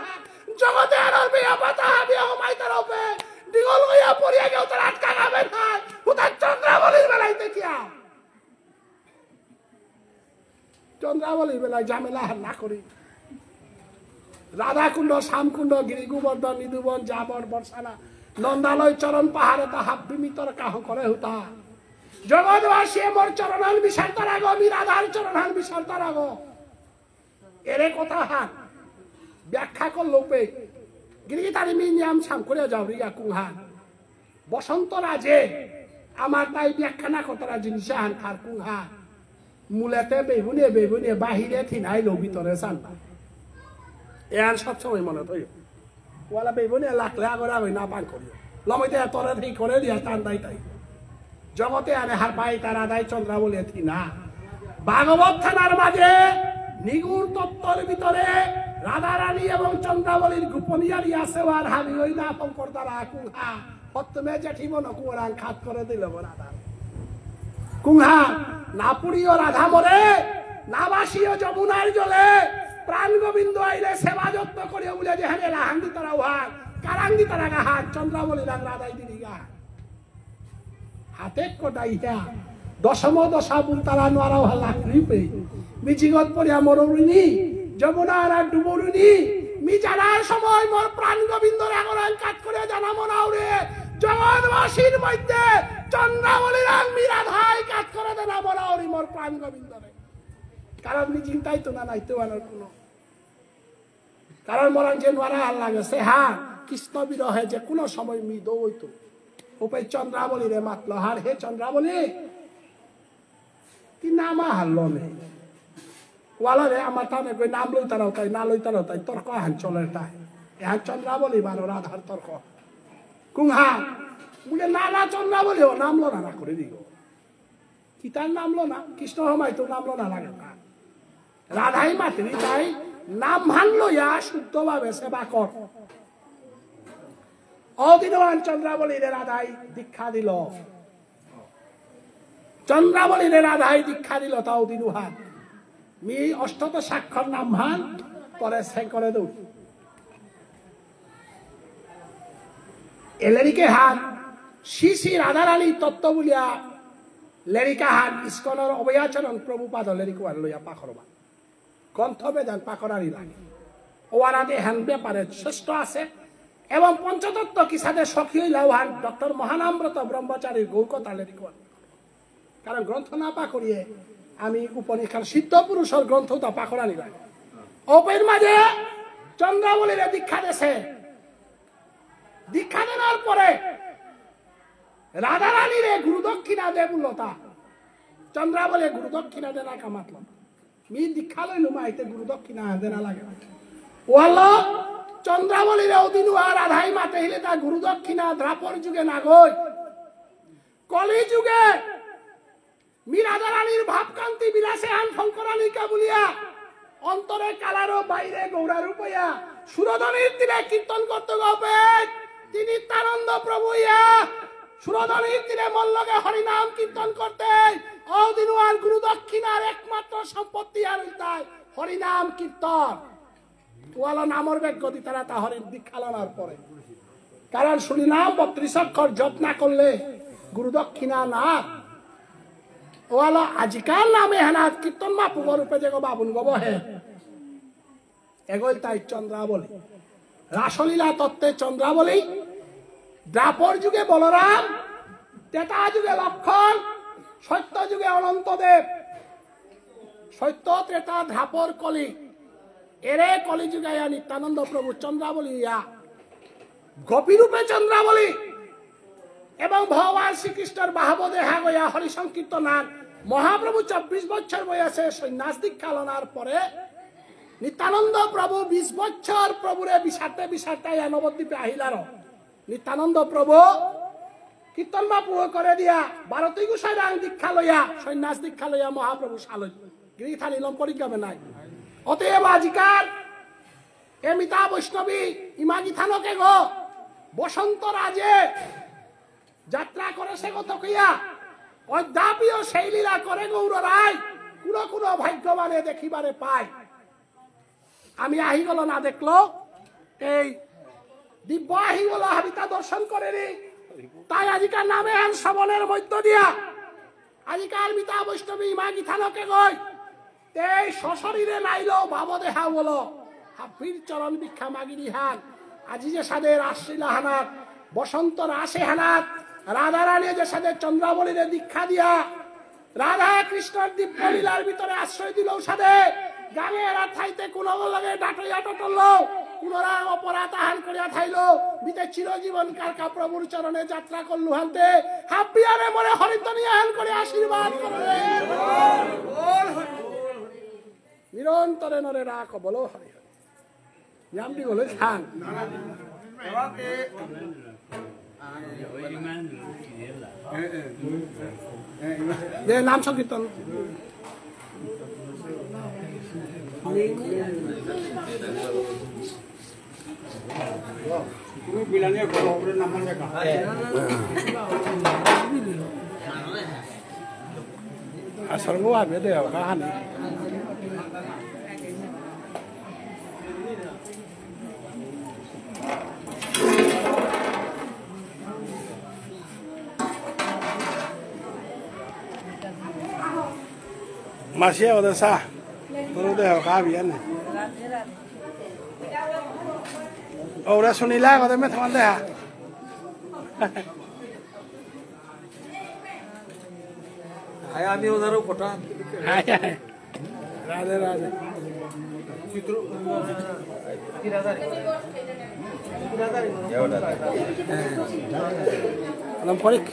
জগতে আনার বিয়া পাতা, বিয়া হমাই তার ওপে। ডিঙল হইয়া পড়িয়া গেও তার আটকা গাবে নাই। হুতা চন্দ্রাবলীর বেলাইতে কিয়া? চন্দ্রাবলীর বেলায় ঝামেলা হার না করি। রাধাকুণ্ড, শ্যামকুণ্ড, গিরি গোবর্ধন, নিধুবন, জাবর, বর্ষানা, নন্দালয়, চরণ পাহাড়ে তা হাব্বি মিতর কাহ করে হুতা। জগৎবাসী মোর চরণহান বিচারতারাগো, আমি রাধার চরণহান বিচারতারাগো। এরে কথা হান ব্যাখ্যা করলো পে। গিরি তারি মি নিয়াম সাম করে যাও রিগা কুংহান। বসন্ত রাজে আমার তাই ব্যাখ্যা না করতারা জিনিস আহান থার কুংহান। মূলেতে বেবুনে বেবুনে বাহিরে থিনাই লো ভিতরে সান্তা। এহান সবসময় মনে থইও। ওয়ালা বেবুনে লাকলে আগরে আগই না পান করিও। লমইতে তরে ঠিক করে দিয়া টান দাই তাই। জগতে আরে হার পাই তারা দাই চন্দ্রাবলী থিনা। ভাগবত থানার মাঝে নিগূঢ় তত্ত্বর ভিতরে রাধারানী এবং চন্দ্রাবলীর গোপনীয় রিয়া সেবার হাবি ওই না পঙ্কর তারা কুহা। প্রথমে জেঠিমন কুয়ারাং খাত করে দিল গো রাধা। কুংহা, না পুড়িও রাধা মরে, না বাসিও যমুনার জলে, প্রাণ গোবিন্দ আইলে সেবা যত্ন করিও বুলে যেহানে লাহান দিতারা উহান, কারাং দিতারা গাহান, চন্দ্রাবলী রাং রাধাই দিদি গাহান। হাতে কটাইয়া, দশম দশা বুলতারা নোয়ারাও হালা কৃপে, মিজিগত পড়িয়া মরুরিনি, যমুনার আর ডুবুরিনি, মি জানার সময় মোর প্রাণ গোবিন্দর আগরাং কাত করে জানা মনাউরে, জগৎবাসীর মধ্যে চন্দ্রাবলীরাং মি রাধাই কাত করে দেনা মনাউরি মোর প্রাণ গোবিন্দরে। কারণ মি চিন্তাই তো না নাইতে আনার কোনো। কারণ মরাং যে নোয়ারা হার লাগে, সে হা, কৃষ্ণ বিরহে যে কোনো সময় মি দৌইতো। উপে চন্দ্রাবলীরে মাতলো, হার হে চন্দ্রাবলী, তি নামা হারলো নে। ওয়ালা রে, আমার তানে কই নাম লইতারাও তাই, না লইতারাও তাই, তর্ক আহান চলে তাই। এহান চন্দ্রাবলী বারো রাধার তর্ক। কুংহা, বুলে না, না চন্দ্রাবলী ও নাম লো না, না করে দিও। কিতার নাম লো না, কৃষ্ণ হমাই তো নাম লো না লাগে না। রাধাই মাতরি তাই নামহান লইয়া শুদ্ধভাবে সেবা কর। অদিনহান চন্দ্রাবলীরে রাধাই দীক্ষা দিল। চন্দ্রাবলীরে রাধাই দীক্ষা দিল, তাও দিনুহান। মি অষ্টদশ অক্ষর নামহান পরে সে করে দৌ। এ লেরিকে হান শ্রী শ্রী রাধারানী তত্ত্ব বুলিয়া লেরিকা হান ইস্কনর অভয়াচরণ প্রভুপাদ লেরিকুয়ার লইয়া পাখরবা। গ্রন্থ বেদান পাকরানি লাগে। ওয়ারাদে হান ব্যাপারে শ্রেষ্ঠ আছে। এবং পঞ্চতত্ত্ব কিসাদে সখী হইলা ওহান ডক্টর মহানামব্রত ব্রহ্মচারীর গৌরকথা লেরিকন। কারণ গ্রন্থ না পাকরিয়ে আমি উপনিষদ সিদ্ধ পুরুষর গ্রন্থ তা পাকরানি লাগে। ওপের মাঝে চন্দ্রাবলীরে দীক্ষা দেছে। দীক্ষা দেনার পরে রাধারানীরে গুরুদক্ষিণা দে বুলতা। চন্দ্রাবলী গুরুদক্ষিণা দেনা কামাতল। মি দীক্ষা লইলু মাইতে গুরুদক্ষিণা দেনা লাগে। ওয়ালো চন্দ্রাবলীরে ওদিনু আর রাধাই মাতে হিলে তা গুরুদক্ষিণা দ্বাপর যুগে নাগই। কলি যুগে মি রাধারানীর ভাবকান্তি বিলাসে হান ফঙ্করানিকা বুলিয়া অন্তরে কালারো বাইরে গৌরা রূপয়া সুরধনির তীরে কীর্তন করতে গপে। তিনি নিত্যানন্দ প্রভু ইয়া সুরধনির তীরে মল্লকে হরিনাম কীর্তন করতে। অদিনু আর গুরু দক্ষিণার একমাত্র সম্পত্তি আর হইতাই হরিনাম কীর্তন। ওয়ালা নামর বেগ গদি তারা তা হরির দীক্ষা লনার পরে। কারণ শুনি নাম বত্রিশ অক্ষর জপ না করলে গুরু দক্ষিণা না। ওয়ালা আজিকার নামে হেনা কীর্তন মাপুগ রূপে যে গো বাবুন গো বহে। এগোল তাই চন্দ্রাবলী। রাসলীলা তত্ত্বে চন্দ্রাবলী। দ্বাপর যুগে বলরাম, ত্রেতা যুগে লক্ষণ, সত্য যুগে অনন্ত দেব। সত্য ত্রেতা দ্বাপর কলি। এরে কলি যুগে আয়া নিত্যানন্দ প্রভু চন্দ্রাবলী ইয়া। গোপী রূপে চন্দ্রাবলী। এবং ভগবান শ্রীকৃষ্ণর বাহব দেহা গয়া হরি সংকীর্তনার মহাপ্রভু চব্বিশ বছর বয়সে সন্ন্যাস দীক্ষা লনার পরে নিত্যানন্দ প্রভু বিশ বছর প্রভুরে বিচারতে বিচারতে আয়া নবদ্বীপে আহিলার। নিত্যানন্দ প্রভু কীর্তন বাপু করে দিয়া ভারতী গোসাই রাং দীক্ষা লইয়া সন্ন্যাস দীক্ষা লইয়া মহাপ্রভু সালই গিরি থানি লম পরিক্রমে নাই। অতএব আজিকার এ মিতা বৈষ্ণবী ইমাগি থানকে গো বসন্ত রাজে যাত্রা করে সে গত কিয়া অদ্যাপিও সেই লীলা করে গৌর রায়। কুনো কুনো ভাগ্যবানে দেখিবারে পায়। আমি আহিগুলো না দেখলো, এই দিব্য আহিগুলো হাবিতা দর্শন করেনি। তাই আজিকার নামে আন শ্রবণের মধ্য দিয়া আজিকার মিতা বৈষ্ণবী ইমা গিথানকে গই তেই সশরীরে নাইলো ভাব দেহা বলো। হাবির চরণ ভিক্ষা মাগিরি হান। আজি যে সাদে রাসলীলা হানাত, বসন্ত রাসে হানাত, রাধারানী যে সাদে চন্দ্রাবলীরে দীক্ষা দিয়া রাধা কৃষ্ণর দিব্য লীলার ভিতরে আশ্রয় দিল সাদে। গাঙে এরা থাইতে কোনো লগে ডাটইয়া টটল, কোনো রাগ অপরাধ আহান করিয়া থাইল, বিতে চিরজীবন কারকা প্রভুর চরণে যাত্রা করলু হানতে। হাবিয়ারে মনে হরিধ্বনি আহান করে আশীর্বাদ করবে। নিরন্তরে নরে রাখ বলো হরি হরি। নাম দি বলে থান। যে নাম সংকীর্তন। তুমি বিলানি করো, ওপরে নাম লেখা। আসল গো, আমি দে কাহানি। মাসিয়া ওদের সা, তোর দে কাবি আনে। ওরা শুনিলা, ওদের মে থামান দেহা। আয়, আমি ওদেরও কোটা। আয়, আয়। রাধে, রাধে। হ্যাঁ। লম্পরিক।